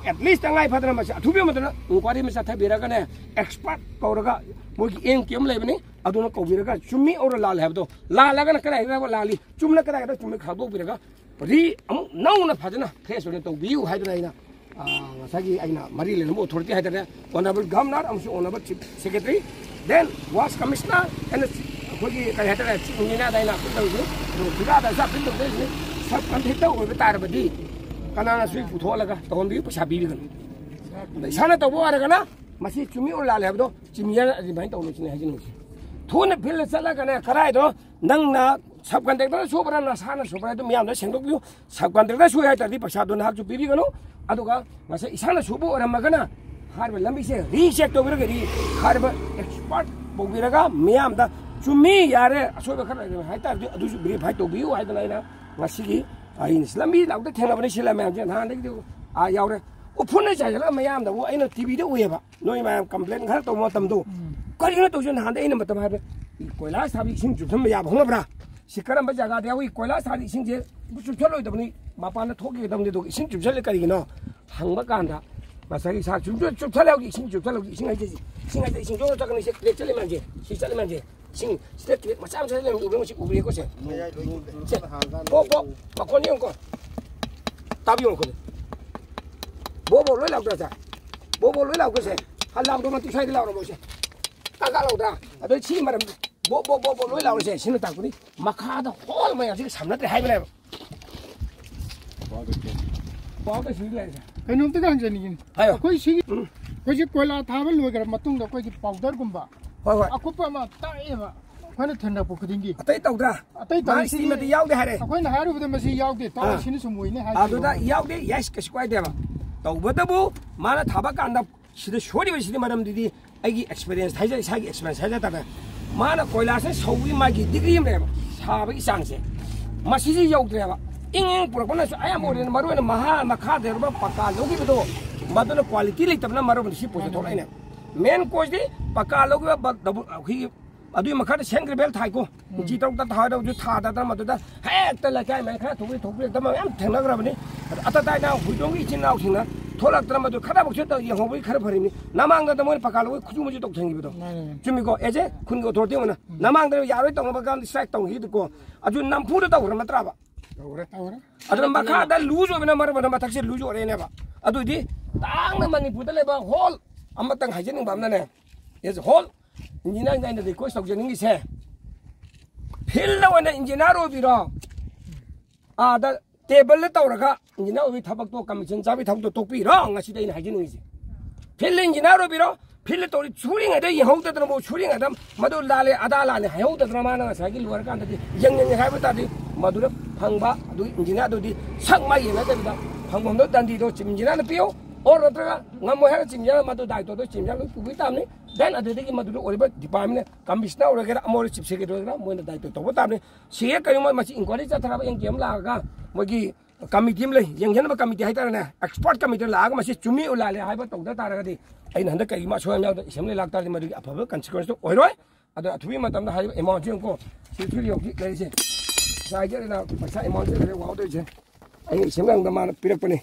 ꯑꯦꯠ ꯂꯤꯁ ꯇꯉꯥꯏ ꯐꯗꯅ ꯃꯁꯤ ꯑꯊꯨꯕ ꯃꯇꯝꯗ ꯏꯟꯀ꯭ꯋꯥꯔꯤ ꯑꯃ ꯆꯠꯊꯕꯤꯔꯒꯅꯦ, ꯑꯦꯛꯁꯄꯔꯠ ꯀꯧꯔꯒ ꯃꯣꯏꯒꯤ ꯑꯦꯟ ꯀ꯭ꯌꯨ ꯑꯃ ꯂꯩꯕꯅꯤ, ꯑꯗꯨꯅ ꯀꯧꯕꯤꯔꯒ ꯆꯨꯝꯃꯤ ꯑꯣꯔ ꯂꯥꯜꯂꯦ ꯍꯥꯏꯕꯗꯣ, ꯂꯥꯜꯂꯒꯅ ꯀꯗꯥꯏꯗ ꯂꯥꯜꯂꯤ, ꯆꯨꯝꯅ ꯀꯗꯥꯏꯗ ꯆꯨꯝꯃꯤ ꯈꯪꯗꯣꯛꯄꯤꯔꯒ ꯔꯤ ꯑꯃꯨꯛ ꯅꯧꯅ ꯐꯖꯅ ꯐ꯭ꯔꯦꯁ ꯑꯣꯏꯅ ꯇꯧꯕꯤꯌꯨ ꯍꯥꯏꯗꯅ ꯑꯩꯅ, ꯑ, ꯉꯁꯥꯏꯒꯤ ꯑꯩꯅ ꯃꯔꯤ ꯂꯩꯅꯕ ꯑꯣꯊꯣꯔꯤꯇꯤ ꯍꯥꯏꯇꯥꯔꯦ, ꯑꯣꯅꯔꯦꯕꯜ ꯒꯚꯔꯅꯔ ꯑꯃꯁꯨꯡ honourable chief secretary, then was commissioner and ꯑꯩꯈꯣꯏꯒꯤ ꯀꯔꯤ ꯍꯥꯏꯇꯥꯔꯦ, ꯆꯤꯐ ꯏꯟꯖꯤꯅꯤꯌꯥꯔꯗ ꯑꯩꯅ ꯑꯄꯤꯜ ꯇꯧꯔꯤꯁꯤꯅꯤ꯫ ꯑꯗꯨꯒ ꯐꯤꯔꯥꯗꯁꯨ ꯑꯄꯤꯜ ꯇꯧꯗꯣꯏꯁꯤꯅꯤ꯫ ꯁꯕ ꯀꯟꯇ꯭ꯔꯦꯛꯇꯔ ꯑꯣꯏꯕ ꯇꯥꯔꯕꯗꯤ ꯀꯅꯥꯅ ꯁꯨꯏ ꯄꯨꯊꯣꯛꯍꯜꯂꯒ ꯇꯧꯍꯟꯕꯤꯌꯨ, ꯄꯩꯁꯥ ꯄꯤꯕꯤꯒꯅꯨ꯫ ꯑꯗ ꯏꯁꯥꯅ ꯇꯧꯕ ꯑꯣꯏꯔꯒꯅ ꯃꯁꯤ ꯆꯨꯝꯃꯤ ꯑꯣꯔ ꯂꯥꯜꯂꯦ ꯍꯥꯏꯕꯗꯣ ꯆꯤꯐ ꯏꯟꯖꯤꯅꯤꯌꯥꯔꯅ ꯑꯗꯨꯃꯥꯏꯅ ꯇꯧꯔꯨꯁꯤꯅꯦ ꯍꯥꯏꯖꯅꯤꯡꯉꯤꯁꯦ꯫ ꯊꯨꯅ ꯐꯤꯜꯗ ꯆꯠꯂꯒꯅꯦ, ꯀꯔꯥꯏꯗꯣ ꯅꯪꯅ ꯁꯕ ꯀꯟꯇ꯭ꯔꯦꯛꯇꯔꯅ ꯁꯨꯕ꯭ꯔꯥ, ꯅꯁꯥꯅ ꯁꯨꯕ꯭ꯔꯥ, ꯑꯗꯨ ꯃꯌꯥꯝꯗꯣ ꯁꯦꯡꯗꯣꯛꯄꯤꯌꯨ꯫ ꯁꯕ ꯀꯟꯇ꯭ꯔꯦꯛꯇꯔ ꯁꯨꯏ ꯍꯥꯏ ꯇꯥꯔꯗꯤ ꯄꯩꯁꯥꯗꯣ ꯅꯍꯥꯛꯁꯨ ꯄꯤꯕꯤꯒꯅꯨ꯫ ꯑꯗꯨꯒ ꯉꯁꯥꯏ ꯏꯁꯥꯅ ꯁꯨꯕ ꯑꯣꯏꯔꯝꯃꯒꯅ ꯍꯥꯏꯔꯤꯕ ꯂꯝꯕꯤꯁꯦ ꯔꯤꯆꯦꯛ ꯇꯧꯕꯤꯔꯒꯗꯤ ꯍꯥꯏꯔꯤꯕ ꯑꯦꯛꯁꯄꯔꯠ ꯀꯧꯕꯤꯔꯒ ꯃꯤꯌꯥꯝꯗ ꯆꯨꯝꯃꯤ, ꯌꯥꯔꯦ, ꯑꯁꯣꯏꯕ ꯈꯔ ꯂꯩꯔꯦ ꯍꯥꯏ ꯇꯥꯔꯗꯤ ꯑꯗꯨꯁꯨ ꯚꯦꯔꯤꯐꯥꯏ ꯇꯧꯕꯤꯌꯨ ꯍꯥꯏꯗꯅ ꯑꯩꯅ ꯉꯁꯤꯒꯤ, ꯑꯩꯅ ꯂꯝꯕꯤ ꯂꯥꯛꯇ ꯊꯦꯡꯅꯕꯅꯤ ꯁꯤ ꯂꯝ ꯃꯌꯥꯝꯁꯦ ꯅꯍꯥꯟꯗꯒꯤꯗꯤ ꯑꯥ ꯌꯥꯎꯔꯦ꯫ ꯎꯐꯨꯟꯅ ꯆꯥꯏꯁꯤꯜꯂꯒ ꯃꯌꯥꯝꯗꯕꯨ ꯑꯩꯅ ꯇꯤꯚꯤꯗ ꯎꯏꯌꯦꯕ꯫ ꯅꯣꯏ ꯃꯌꯥꯝ ꯀꯝꯄ꯭ꯂꯦꯟ ꯈꯔ ꯇꯧꯕ ꯃꯇꯝꯗꯣ ꯀꯔꯤꯅꯣ ꯇꯧꯁꯦ? ꯅꯍꯥꯟꯗ ꯑꯩꯅ ꯃꯇꯝ ꯍꯥꯏꯕ, ꯀꯣꯏꯂꯥꯁ ꯊꯥꯕ ꯏꯁꯤꯡ ꯆꯨꯞꯁꯟꯕ ꯌꯥꯕ ꯍꯧꯅꯕ꯭ꯔꯥ? ꯁꯤ ꯀꯔꯝꯕ ꯖꯒꯥꯗ ꯌꯥꯎꯏ? ꯀꯣꯏꯂꯥꯁ ꯊꯥꯗꯤ ꯏꯁꯤꯡꯁꯦ ꯆꯨꯞꯁꯜꯂꯣꯏꯗꯕꯅꯤ, ꯃꯄꯥꯟꯗ ꯊꯣꯛꯈꯤꯒꯗꯕꯅꯤ꯫ ꯑꯗꯨꯒ ꯏꯁꯤꯡ ꯆꯨꯞꯁꯜꯂꯦ ꯀꯔꯤꯒꯤꯅꯣ ꯍꯪꯕ ꯀꯥꯟꯗ ꯉꯁꯥꯏꯒꯤ ꯏꯁꯥ ꯆꯨꯞꯁꯜ-, ꯆꯨꯞꯁꯜꯂꯦ ꯍꯧꯖꯤꯛ ꯏꯁꯤꯡ ꯆꯨꯞꯁꯜꯂꯦ ꯍꯧꯖꯤꯛ ꯏꯁꯤꯡ ꯍꯩꯖꯩꯁꯦ, ꯏꯁꯤꯡ ꯍꯩꯖꯩ ꯏꯁꯤꯡ ꯆꯣꯠꯂ ꯆꯠꯀꯅꯤ꯫ ꯁꯤ ꯀ꯭ꯔꯦꯛ ꯆꯠꯂꯤ ꯃꯌꯥꯝꯁꯦ, ꯁꯤ ꯆꯠꯂꯤ ꯃꯌꯥꯝꯁꯦ, ꯏꯁꯤꯡ ꯁꯤꯗ ꯀ꯭ꯔꯦꯛ ꯃꯆꯥ ꯃꯆꯥ ꯂꯩꯕ ꯎꯕ꯭ꯔꯥ? ꯃꯁꯤ ꯎꯕ꯭ꯔꯥ? ꯌꯦꯡꯉꯨꯀꯣ ꯁꯦ꯫ ꯁꯦ, ꯄꯣ, ꯄꯣ, ꯃꯈꯣꯟ ꯌꯦꯡꯉꯨꯀꯣ꯫ ꯇꯥꯕꯤꯌꯨ ꯃꯈꯣꯟꯁꯦ꯫ ꯕꯣ ꯕꯣ ꯂꯣꯏ ꯂꯥꯎꯗ꯭ꯔꯥ ꯁꯦ? ꯕꯣ ꯕꯣ ꯂꯣꯏ ꯂꯥꯎꯀꯣ ꯁꯦ꯫ ꯍꯥ, ꯂꯥꯎꯗ꯭ꯔꯣ? ꯃꯇꯤꯛ ꯁ꯭ꯋꯥꯏꯗ ꯂꯥꯎꯔꯕꯣ ꯁꯦ? ꯀꯥ ꯀꯥ ꯂꯥꯎꯗ꯭ꯔꯥ? ꯑꯗꯣ ꯁꯤ ꯃꯔꯝ ꯕꯣ ꯕꯣ ꯕꯣ ꯕꯣ ꯂꯣꯏ ꯂꯥꯎꯔꯤꯁꯦ꯫ ꯁꯤꯅ ꯇꯥꯛꯄꯗꯤ ꯃꯈꯥꯗ ꯍꯣꯜ ꯃꯌꯥꯝꯁꯤꯒ ꯁꯝꯅꯗ꯭ꯔꯦ ꯍꯥꯏꯕꯅꯦꯕ꯫ ꯄꯥꯎ ꯀꯩꯁꯨ ꯂꯩꯔꯦ꯫ ꯀꯩꯅꯣꯝꯇꯒ ꯍꯪꯖꯅꯤꯡꯉꯤꯅꯦ꯫ ꯍꯥꯏꯌꯣ꯫ ꯑꯩꯈꯣꯏ ꯁꯤꯒꯤ ꯑꯩꯈꯣꯏꯁꯤ ꯀꯣꯏꯂꯥ ꯊꯥꯕ ꯂꯣꯏꯈ꯭ꯔ ꯃꯇꯨꯡꯗ ꯑꯩꯈꯣꯏꯒꯤ ꯄꯥꯎꯗꯔꯒꯨꯝꯕ ꯍꯣꯏ ꯍꯣꯏ꯫ ꯑꯀꯨꯞꯄ ꯑꯃ ꯇꯥꯛꯑꯦꯕ ꯑꯩꯈꯣꯏꯅ ꯊꯦꯡꯅꯔꯛꯄ ꯈꯨꯗꯤꯡꯒꯤ꯫ ꯑꯇꯩ ꯇꯧꯗ꯭ꯔꯥ? ꯑꯇꯩ ꯃꯥꯒꯤ ꯇꯧꯔꯤꯁꯤꯗꯤ ꯁꯤꯃꯗꯤ ꯌꯥꯎꯗꯦ ꯍꯥꯏꯔꯦ꯫ ꯑꯩꯈꯣꯏꯅ ꯍꯥꯏꯔꯨꯕꯗ ꯃꯁꯤ ꯌꯥꯎꯗꯦ, ꯇꯧꯔ ꯑꯥ꯫ ꯁꯤꯅ ꯁꯨꯝ ꯑꯣꯏꯅꯤ ꯑꯗꯨꯗ ꯍꯥꯏꯕ꯫ ꯌꯥꯎꯗꯦ, ꯌꯦꯁ, ꯀꯩꯁꯨ ꯀꯥꯏꯗꯦꯕ꯫ ꯇꯧꯕꯇꯕꯨ ꯃꯥꯅ ꯊꯥꯕ ꯀꯥꯟꯗ ꯁꯤꯗ ꯁꯣꯏꯔꯤꯕꯁꯤꯗꯤ ꯃꯔꯝꯗꯨꯗꯤ ꯑꯩꯒꯤ ꯑꯦꯛꯁꯄꯤꯔꯤꯌꯦꯟꯁ ꯍꯥꯏꯖ ꯏꯁꯥꯒꯤ ꯑꯦꯛꯁꯄꯤꯔꯤꯌꯦꯟꯁ ꯍꯥꯏꯖ ꯇꯥꯔꯦ꯫ ꯃꯥꯅ ꯀꯣꯏꯂꯥꯁꯦ ꯁꯧꯕꯒꯤ ꯃꯥꯒꯤ ꯗꯤꯒ꯭ꯔꯤ ꯑꯃ ꯂꯩꯌꯦꯕ, ꯁꯥꯕꯒꯤ ꯆꯥꯡꯁꯦ꯫ ꯃꯁꯤꯁꯤ ꯌꯧꯗ꯭ꯔꯦꯕ꯫ ꯏꯪ ꯏꯪ ꯄꯨꯔꯛꯄꯅꯁꯨ ꯑꯌꯥꯝꯕ ꯑꯣꯏꯔꯦ, ꯃꯔꯨ ꯑꯣꯏꯅ ꯃꯍꯥ ꯃꯈꯥꯗ ꯌꯧꯔꯕ ꯄꯀꯥ ꯂꯧꯈꯤꯕꯗꯣ, ꯃꯗꯨꯅ ꯀ꯭ꯋꯥꯂꯤꯇꯤ ꯂꯩꯇꯕꯅ ꯃꯔꯝ ꯑꯣꯏꯅ ꯁꯤ ꯄꯣꯠꯁꯦ ꯊꯣꯛꯂꯛꯏꯅꯦ꯫ ꯃꯦꯟ ꯀꯣꯁꯇꯤ ꯄꯀꯥ ꯂꯧꯈꯤꯕ ꯕ-, ꯗꯕꯨ-, ꯑꯩꯈꯣꯏꯒꯤ ꯑꯗꯨꯒꯤ ꯃꯈꯥꯗ ꯁꯦꯟ ꯒ꯭ꯔꯦꯕꯦꯜ ꯊꯥꯏꯀꯣ꯫ ꯏꯟꯆꯤ ꯇꯔꯨꯛꯇ ꯊꯥꯗꯕꯁꯨ ꯊꯥꯗꯗꯅ ꯃꯗꯨꯗ ꯍꯦꯛꯇ ꯂꯩꯀꯥꯏ ꯃꯌꯥꯝ ꯈꯔ ꯊꯣꯛꯄꯤ ꯊꯣꯛꯄꯤ ꯍꯦꯛꯇ ꯃꯌꯥꯝ ꯊꯦꯡꯅꯈ꯭ꯔꯕꯅꯤ꯫ ꯑꯗ ꯑꯇ ꯇꯥꯏꯅ ꯍꯨꯏꯗꯣꯡꯒꯤ ꯏꯆꯤꯟ ꯏꯅꯥꯎꯁꯤꯡꯅ ꯊꯣꯛꯂꯛꯇꯅ ꯃꯗꯨ ꯈꯔꯃꯛꯁꯨ ꯇꯧ ꯌꯦꯡꯍꯧꯕꯒꯤ ꯈꯔ ꯐꯔꯤꯅꯤ꯫ ꯅꯃꯥꯡꯗ ꯃꯣꯏꯅ ꯄꯀꯥ ꯂꯧꯕꯒꯤ ꯈꯨꯠꯁꯨ ꯃꯁꯨ ꯇꯧꯊꯦꯡꯈꯤꯕꯗꯣ꯫ ꯃꯥꯅꯦ꯫ ꯆꯨꯝꯃꯤꯀꯣ? ꯑꯦꯖꯦ ꯈꯨꯟꯒꯤ ꯑꯣꯊꯣꯔꯤꯇꯤ ꯑꯃꯅ ꯅꯃꯥꯡꯗ ꯌꯥꯔꯣꯏ ꯇꯧꯅꯕ ꯀꯥꯟꯗ ꯁ꯭ꯇ꯭ꯔꯥꯏꯛ ꯇꯧꯅꯈꯤꯗꯨꯀꯣ꯫ ꯑꯗꯨ ꯅꯝꯐꯨꯗ ꯇꯧꯈ꯭ꯔ ꯅꯠꯇ꯭ꯔꯕ? ꯇꯧꯔꯦ꯫ ꯇꯧꯔꯦ꯫ ꯑꯗꯨꯅ ꯃꯈꯥꯗ ꯂꯨꯖ ꯑꯣꯏꯕꯅ ꯃꯔꯝ ꯑꯣꯏꯔꯒ ꯃꯊꯛꯁꯦ ꯂꯨꯖ ꯑꯣꯏꯔꯛꯑꯦꯅꯦꯕ꯫ ꯑꯗꯨꯗꯤ ꯇꯥꯡꯅ ꯃꯅꯤꯄꯨꯔꯗ ꯂꯩꯕ ꯍꯣꯜ ꯑꯃꯇꯪ ꯍꯥꯏꯖꯅꯤꯡꯕ ꯑꯃꯅꯅꯦ, ꯑꯦꯁ ꯍꯣꯜ ꯏꯟꯖꯤꯅꯤꯌꯥꯔ ꯑꯩꯅ ꯔꯤꯀ꯭ꯋꯦꯁ ꯇꯧꯖꯅꯤꯡꯉꯤꯁꯦ, ꯐꯤꯜꯗ ꯑꯣꯏꯅ ꯏꯟꯖꯤꯅꯤꯌꯥꯔ ꯑꯣꯏꯕꯤꯔꯣ, ꯑꯥꯗ ꯇꯦꯕꯜꯗ ꯇꯧꯔꯒ ꯏꯟꯖꯤꯅꯤꯌꯥꯔ ꯑꯣꯏꯕꯒꯤ ꯊꯕꯛꯇꯣ, ꯀꯃꯤꯁꯟ ꯆꯥꯕꯒꯤ ꯊꯕꯛꯇꯣ ꯇꯣꯛꯄꯤꯔꯣ꯫ ꯉꯁꯤꯗꯤ ꯑꯩꯅ ꯍꯥꯏꯖꯅꯤꯡꯉꯤꯁꯦ, ꯐꯤꯜꯗ ꯏꯟꯖꯤꯅꯤꯌꯥꯔ ꯑꯣꯏꯕꯤꯔꯣ, ꯐꯤꯜꯗ ꯇꯧꯔꯤ ꯁꯨꯔꯤꯉꯩꯗ ꯌꯦꯡꯍꯧꯗꯗꯅꯕꯨ, ꯁꯨꯔꯤꯉꯩꯗ ꯃꯗꯨ ꯂꯥꯜꯂꯦ ꯑꯗꯥ ꯂꯥꯜꯂꯦ ꯍꯥꯏꯍꯧꯗꯗꯅ ꯃꯥꯅ ꯉꯁꯥꯏꯒꯤ ꯂꯣꯏꯔꯀꯥꯟꯗꯗꯤ ꯌꯦꯡꯅꯤꯡꯉꯦ ꯍꯥꯏꯕ ꯇꯥꯔꯗꯤ ꯃꯗꯨꯗ ꯐꯪꯕ ꯑꯗꯨꯒꯤ ꯏꯟꯖꯤꯅꯤꯌꯥꯔꯗꯨꯗꯤ ꯁꯛ ꯃꯥꯏ ꯌꯦꯡꯅꯗꯕꯤꯗ ꯐꯪꯐꯝꯗꯣ ꯗꯟꯗꯤꯗꯣ ꯆꯤꯞ ꯏꯟꯖꯤꯅꯤꯌꯥꯔꯅ ꯄꯤꯌꯨ꯫ ꯑꯣꯔ ꯅꯠꯇ꯭ꯔꯒ ꯉꯝꯃꯣꯏ ꯍꯥꯏꯔ ꯆꯤꯞ ꯏꯟꯖꯤꯅꯤꯌꯥꯔ ꯃꯗꯨ ꯗꯥꯏꯇꯣꯗꯣ ꯆꯤꯞ ꯏꯟꯖꯤꯅꯤꯌꯥꯔ ꯂꯣꯏ ꯄꯨꯕꯤ ꯇꯥꯕꯅꯤ꯫ ꯗꯦꯟ ꯑꯗꯨꯗꯒꯤ ꯃꯗꯨꯗ ꯑꯣꯏꯔꯤꯕ ꯗꯤꯄꯥꯔꯠꯃꯦꯟ ꯀꯃꯤꯁꯅꯔ ꯑꯣꯏꯒꯦꯔꯥ ꯑꯃ ꯑꯣꯏꯔꯣ ꯆꯤꯞ ꯁꯦꯀ꯭ꯔꯦꯇꯔꯤ ꯑꯣꯏꯒꯦꯔꯥ ꯃꯣꯏꯅ ꯗꯥꯏꯇꯣ ꯇꯧꯕ ꯇꯥꯕꯅꯤ꯫ ꯁꯤꯒꯦ ꯀꯔꯤꯒꯨꯝꯕ ꯃꯁꯤ ꯏꯟꯀ꯭ꯋꯥꯏꯔꯤ ꯆꯠꯊꯔꯒ ꯑꯦꯟ ꯀꯦ ꯑꯃ ꯂꯥꯛꯑꯒ ꯃꯣꯏꯒꯤ ꯀꯃꯤꯇꯤ ꯑꯃ ꯂꯩ, ꯌꯦꯡꯁꯤꯟꯅꯕ ꯀꯃꯤꯇꯤ ꯍꯥꯏꯇꯥꯔꯦꯅꯦ, ꯑꯦꯛꯁꯄꯔꯠ ꯀꯃꯤꯇꯤ ꯂꯥꯛꯑꯒ ꯃꯁꯤ ꯆꯨꯝꯃꯤ ꯂꯥꯜꯂꯦ ꯍꯥꯏꯕ ꯇꯧꯗ ꯇꯥꯔꯒꯗꯤ ꯑꯩꯅ ꯍꯟꯗꯛ ꯀꯔꯤꯒꯨꯝꯕ ꯑꯁꯣꯏ ꯑꯉꯥꯝ ꯌꯥꯎꯗ ꯑꯦꯁꯦꯝꯕ꯭ꯂꯤ ꯂꯥꯛꯇꯥꯔꯗꯤ ꯃꯗꯨꯒꯤ ꯑꯐꯕ ꯀꯟꯁꯤꯀ꯭ꯋꯦꯟꯁꯇꯣ ꯑꯣꯏꯔꯣꯏ꯫ ꯑꯗꯨꯅ ꯑꯊꯨꯕ ꯃꯇꯝꯗ ꯍꯥꯏꯔꯤꯕ ꯑꯦꯃꯥꯎꯟꯁꯦ ꯌꯦꯡꯉꯨꯀꯣ, ꯁꯤ ꯍꯧꯖꯤꯛ ꯍꯧꯖꯤꯛ ꯂꯩꯔꯤꯁꯦ, ꯉꯁꯥꯏꯒꯤ ꯑꯩꯅ ꯄꯩꯁꯥ ꯑꯦꯃꯥꯎꯟꯁꯦ ꯂꯩꯔꯦ ꯋꯥꯍꯧꯗꯣꯏꯁꯦ, ꯑꯩꯅ ꯏꯁꯤꯡ ꯂꯪꯗ ꯃꯥꯅ ꯄꯤꯔꯛꯄꯅꯤ꯫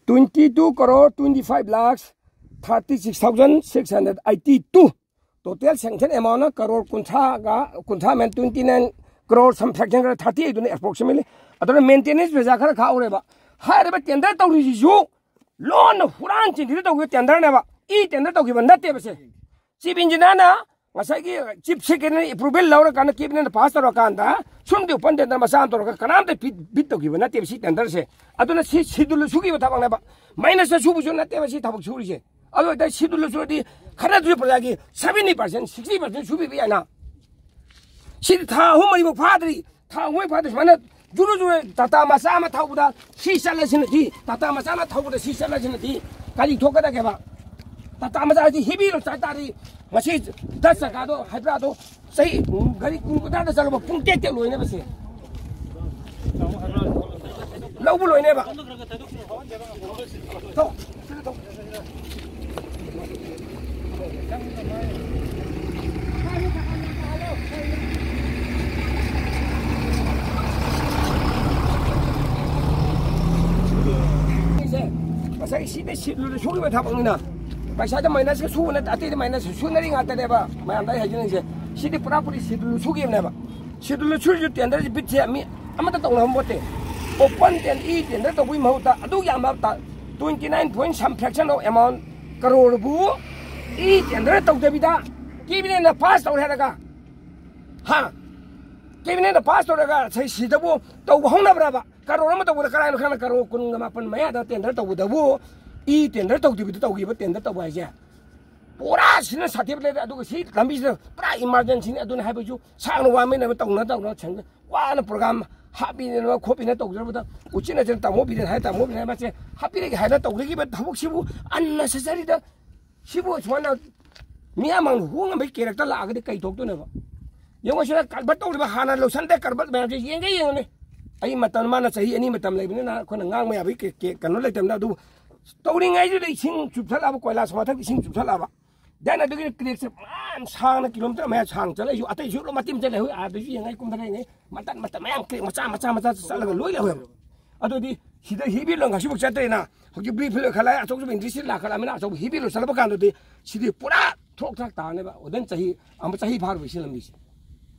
Twenty two crore twenty five lakhs thirty six thousand six hundred eighty two꯫ Total sanction amount crore ꯀꯨꯟꯊ꯭ꯔꯥꯒ, ꯀꯨꯟꯊ꯭ꯔꯥ ꯃꯦꯟ twenty nine crore some fraction ꯈꯔ thirty eight ꯗꯨꯅ approximately꯫ ꯑꯗꯨꯅ ꯃꯦꯟꯇꯦꯅꯦꯟꯁ ꯄꯩꯁꯥ ꯈꯔ ꯈꯥꯛꯍꯧꯔꯦꯕ꯫ ꯍꯥꯏꯔꯤꯕ ꯇꯦꯟꯗꯔ ꯇꯧꯔꯤꯁꯤꯁꯨ ꯂꯣꯟꯅ ꯍꯨꯔꯥꯟ ꯆꯤꯟꯊꯤꯗ ꯇꯧꯈꯤꯕ ꯇꯦꯟꯗꯔꯅꯦꯕ꯫ ꯏ ꯇꯦꯟꯗꯔ ꯇꯧꯈꯤꯕ ꯅꯠꯇꯦꯕ ꯁꯦ꯫ ꯆꯤꯞ ꯏꯟꯖꯤꯅꯤꯌꯥꯔꯅ ꯉꯁꯥꯏꯒꯤ ꯆꯤꯞ ꯁꯦꯀ꯭ꯔꯦꯇꯔꯤ ꯑꯦꯄ꯭ꯔꯨꯚꯦꯜ ꯂꯧꯔꯀꯥꯟꯗ ꯀꯦꯕꯤꯅꯦꯠꯅ ꯄꯥꯁ ꯇꯧꯔꯀꯥꯟꯗ ꯁꯨꯝꯗꯤ ꯑꯣꯄꯟ ꯇꯦꯟꯗꯔ ꯃꯆꯥ ꯑꯃ ꯇꯧꯔꯒ ꯀꯅꯥꯝꯇ ꯕꯤꯠ ꯇꯧꯈꯤꯕ ꯅꯠꯇꯦꯕ ꯁꯤ ꯇꯦꯟꯗꯔꯁꯦ꯫ ꯑꯗꯨꯅ ꯁꯤ ꯁꯤꯗꯨꯜ ꯁꯨꯈꯤꯕ ꯊꯕꯛꯅꯦꯕ꯫ ꯃꯥꯏꯅꯁꯇ ꯁꯨꯕꯁꯨ ꯅꯠꯇꯦꯕ ꯁꯤ ꯊꯕꯛ ꯁꯨꯔꯤꯁꯦ꯫ ꯑꯗꯨ ꯑꯣꯏꯇꯥꯔꯗꯤ ꯁꯤꯗꯨꯜ ꯁꯨꯔꯗꯤ ꯈꯔꯗꯨꯁꯨ ꯄ꯭ꯔꯖꯥꯒꯤ ꯁꯚꯦꯟꯇꯤ ꯄꯥꯔꯁꯦꯟ, ꯁꯤꯛꯁꯇꯤ ꯄꯥꯔꯁꯦꯟ ꯁꯨꯕꯤꯕ ꯌꯥꯏꯅ꯫ ꯁꯤꯗꯤ ꯊꯥ ꯑꯍꯨꯝ ꯃꯔꯤꯐꯥꯎ ꯐꯥꯗ꯭ꯔꯤ꯫ ꯊꯥ ꯑꯍꯨꯝ ꯐꯥꯗ꯭ꯔꯤ ꯁꯨꯃꯥꯏꯅ ꯖꯨꯔꯨ ꯖꯨꯔꯨ ꯇꯥꯇꯥ ꯃꯆꯥ ꯑꯃ ꯊꯧꯕꯗ ꯁꯤ ꯆꯠꯂꯁꯤꯅꯗꯤ, ꯇꯥꯇꯥ ꯃꯆꯥ ꯑꯃ ꯊꯧꯕꯗ ꯁꯤ ꯆꯠꯂꯁꯤꯅꯗꯤ ꯀꯔꯤ ꯊꯣꯛꯀꯗꯒꯦꯕ? ꯇꯥꯇꯥ ꯃꯆꯥꯁꯤ ꯍꯦꯚꯤ ꯂꯣꯗ ꯆꯠ ꯇꯥꯔꯗꯤ ꯃꯁꯤ ꯗꯁ ꯆꯀꯥꯗꯣ, ꯍꯥꯏꯕ꯭ꯔꯥꯗꯣ ꯆꯍꯤ ꯒꯥꯔꯤ ꯀꯨꯟ ꯀꯨꯟꯊ꯭ꯔꯥꯗ ꯆꯠꯂꯨꯕ ꯄꯨꯡ ꯇꯦꯛ ꯇꯦꯛ ꯂꯣꯏꯅꯦꯕ ꯁꯤ꯫ ꯂꯧꯕ ꯂꯣꯏꯅꯦꯕ꯫ ꯊꯧ, ꯁꯤꯗ ꯊꯧ꯫ ꯉꯁꯥꯏ ꯁꯤꯗ ꯁꯤꯠꯂꯨꯔ ꯁꯨꯈꯤꯕ ꯊꯕꯛꯅꯤꯅ ꯄꯩꯁꯥꯗ ꯃꯥꯏꯅꯁꯀ ꯁꯨꯕ ꯅꯠꯇꯦ, ꯑꯇꯩꯗ ꯃꯥꯏꯅꯁ ꯁꯨꯅꯔꯤ ꯉꯥꯛꯇꯅꯦꯕ꯫ ꯃꯌꯥꯝꯗ ꯑꯩ ꯍꯥꯏꯖꯅꯤꯡꯉꯤꯁꯦ ꯁꯤꯗꯤ ꯄꯨꯔꯥꯄꯨꯔꯤ ꯁꯤꯠꯂꯨ ꯁꯨꯈꯤꯕꯅꯦꯕ꯫ ꯁꯤꯠꯂꯨ ꯁꯨꯔꯤꯁꯨ ꯇꯦꯟꯗꯔꯁꯤ ꯕꯤꯠꯁꯦ ꯃꯤ ꯑꯃꯠꯇ ꯇꯧꯅꯕ ꯄꯣꯠꯇꯦ꯫ ꯑꯣꯄꯟ ꯇꯦꯟ ꯏ ꯇꯦꯟꯗꯔ ꯇꯧꯕꯒꯤ ꯃꯍꯨꯠꯇ ꯑꯗꯨ ꯌꯥꯝꯕ twenty nine point some fraction of amount ꯀꯔꯣꯔꯕꯨ ꯏ ꯇꯦꯟꯗꯔ ꯇꯧꯗꯕꯤꯗ ꯀꯦꯕꯤꯅꯦꯠꯅ ꯄꯥꯁ ꯇꯧꯔꯦ ꯍꯥꯏꯔꯒ, ꯍꯥ, ꯀꯦꯕꯤꯅꯦꯠꯅ ꯄꯥꯁ ꯇꯧꯔꯒ ꯉꯁꯥꯏ ꯁꯤꯗꯕꯨ ꯇꯧꯕ ꯍꯧꯅꯕ꯭ꯔꯕ? ꯀꯔꯣꯔ ꯑꯃ ꯇꯧꯕꯗ ꯀꯔꯥꯏꯅꯣ ꯈꯪꯅ ꯀꯔꯣꯔ ꯀꯨꯟꯒ ꯃꯥꯄꯟ ꯃꯌꯥꯗ ꯇꯦꯟꯗꯔ ꯇꯧꯕꯗꯕꯨ ꯏ ꯇꯦꯟꯗꯔ ꯇꯧꯗꯕꯤꯗ ꯇꯧꯈꯤꯕ ꯇꯦꯟꯗꯔ ꯇꯧꯕ ꯍꯥꯏꯁꯦ ꯄꯨꯔꯥ ꯁꯤꯅ ꯁꯥꯊꯤꯕ ꯂꯩꯔꯦ꯫ ꯑꯗꯨꯒ ꯁꯤ ꯂꯝꯕꯤꯁꯤꯗ ꯄꯨꯔꯥ ꯏꯃꯥꯔꯖꯦꯟꯁꯤꯅꯤ꯫ ꯑꯗꯨꯅ ꯍꯥꯏꯕꯁꯨ ꯁꯥꯡꯅ ꯋꯥꯃꯤꯟꯅꯕ ꯇꯧꯅ ꯇꯧꯅ ꯁꯪꯗ ꯋꯥꯅ ꯄ꯭ꯔꯣꯒ꯭ꯔꯥꯝ ꯍꯥꯞꯄꯤꯅꯕ ꯈꯣꯠꯄꯤꯅ ꯇꯧꯖꯔꯕꯗ ꯎꯆꯤꯟ ꯅꯥꯆꯤꯟ ꯇꯥꯃꯣ ꯕꯤꯔꯦꯟ ꯍꯥꯏ, ꯇꯥꯃꯣ ꯕꯤꯔꯦꯟ ꯃꯥꯁꯦ ꯍꯥꯞꯄꯤꯔꯒꯦ ꯍꯥꯏꯅ ꯇꯧꯖꯈꯤꯕ ꯊꯕꯛꯁꯤꯕꯨ ꯑꯟꯅꯦꯁꯦꯁꯔꯤꯗ ꯁꯤꯕꯨ ꯁꯨꯃꯥꯏꯅ ꯃꯤꯌꯥꯝ ꯃꯥꯡꯗ ꯍꯣꯡꯉꯝꯕꯒꯤ ꯀꯦꯔꯦꯛꯇꯔ ꯂꯥꯛꯑꯒꯗꯤ ꯀꯩ ꯊꯣꯛꯇꯣꯏꯅꯣꯕ? ꯌꯦꯡꯉꯣ, ꯁꯤꯗ ꯀꯔꯕꯠ ꯇꯧꯔꯤꯕ, ꯍꯥꯟꯅ ꯂꯣꯏꯁꯟꯗꯦ ꯀꯔꯕꯠ ꯃꯌꯥꯝꯁꯦ ꯌꯦꯡꯒꯦ ꯌꯦꯡꯉꯨꯅꯦ꯫ ꯑꯩ ꯃꯇꯝ, ꯃꯥꯅ ꯆꯍꯤ ꯑꯅꯤ ꯃꯇꯝ ꯂꯩꯕꯅꯤꯅ ꯑꯩꯈꯣꯏꯅ ꯉꯥꯡꯕ ꯌꯥꯕꯒꯤ ꯀꯦ-, ꯀꯦ-, ꯀꯩꯅꯣ ꯂꯩꯇꯕꯅꯤꯅ, ꯑꯗꯨꯕꯨ ꯇꯧꯔꯤꯉꯩꯗꯨꯗ ꯏꯁꯤꯡ ꯆꯨꯞꯊꯠꯂꯛꯑꯕ, ꯀꯣꯏꯂꯥꯁ ꯃꯊꯛꯇ ꯏꯁꯤꯡ ꯆꯨꯞꯊꯠꯂꯛꯑꯕ, then ꯑꯗꯨꯒꯤ ꯀ꯭ꯔꯦꯛꯁꯦ ꯃꯌꯥꯝ ꯁꯥꯡꯅ ꯀꯤꯂꯣꯃꯤꯇꯔ ꯃꯌꯥ ꯁꯥꯡ ꯆꯠꯂꯛꯏꯁꯨ, ꯑꯇꯩꯁꯨ ꯂꯣꯏ ꯃꯇꯤꯝ ꯆꯠꯂꯦ꯫ ꯍꯧꯖꯤꯛ ꯑꯥꯗꯁꯨ ꯌꯦꯡꯉꯦ, ꯀꯨꯝꯊꯔꯛꯏꯉꯩ ꯃꯇꯠ ꯃꯇꯠ ꯃꯌꯥꯝ ꯀ꯭ꯔꯦꯛ ꯃꯆꯥ ꯃꯆꯥ ꯃꯆꯥ ꯆꯠꯂꯒ ꯂꯣꯏ ꯂꯩꯍꯧꯋꯦꯕ꯫ ꯑꯗꯨꯗꯤ ꯁꯤꯗ ꯍꯦꯚꯤ ꯂꯣꯗ ꯉꯁꯤꯐꯥꯎ ꯆꯠꯇ꯭ꯔꯦꯅ, ꯍꯧꯖꯤꯛ ꯕ꯭ꯔꯤ ꯐꯤꯜ ꯑꯣꯏꯈꯠꯂꯛꯑꯦ, ꯑꯆꯧꯕ ꯏꯟꯗꯁꯇ꯭ꯔꯤ ꯂꯥꯛꯈꯠꯂꯛꯑꯃꯤꯅ, ꯑꯆꯧꯕ ꯍꯦꯚꯤ ꯂꯣꯗ ꯆꯠꯂꯛꯄ ꯀꯥꯟꯗꯗꯤ ꯁꯤꯗꯤ ꯄꯨꯔꯥ ꯊ꯭ꯔꯣꯛ ꯊ꯭ꯔꯥꯛ ꯇꯥꯔꯅꯦꯕ꯫ ꯑꯣꯗꯟ ꯆꯍꯤ ꯑꯃ ꯆꯍꯤ ꯐꯥꯔꯨꯕ ꯁꯤ ꯂꯝꯕꯤꯁꯦ꯫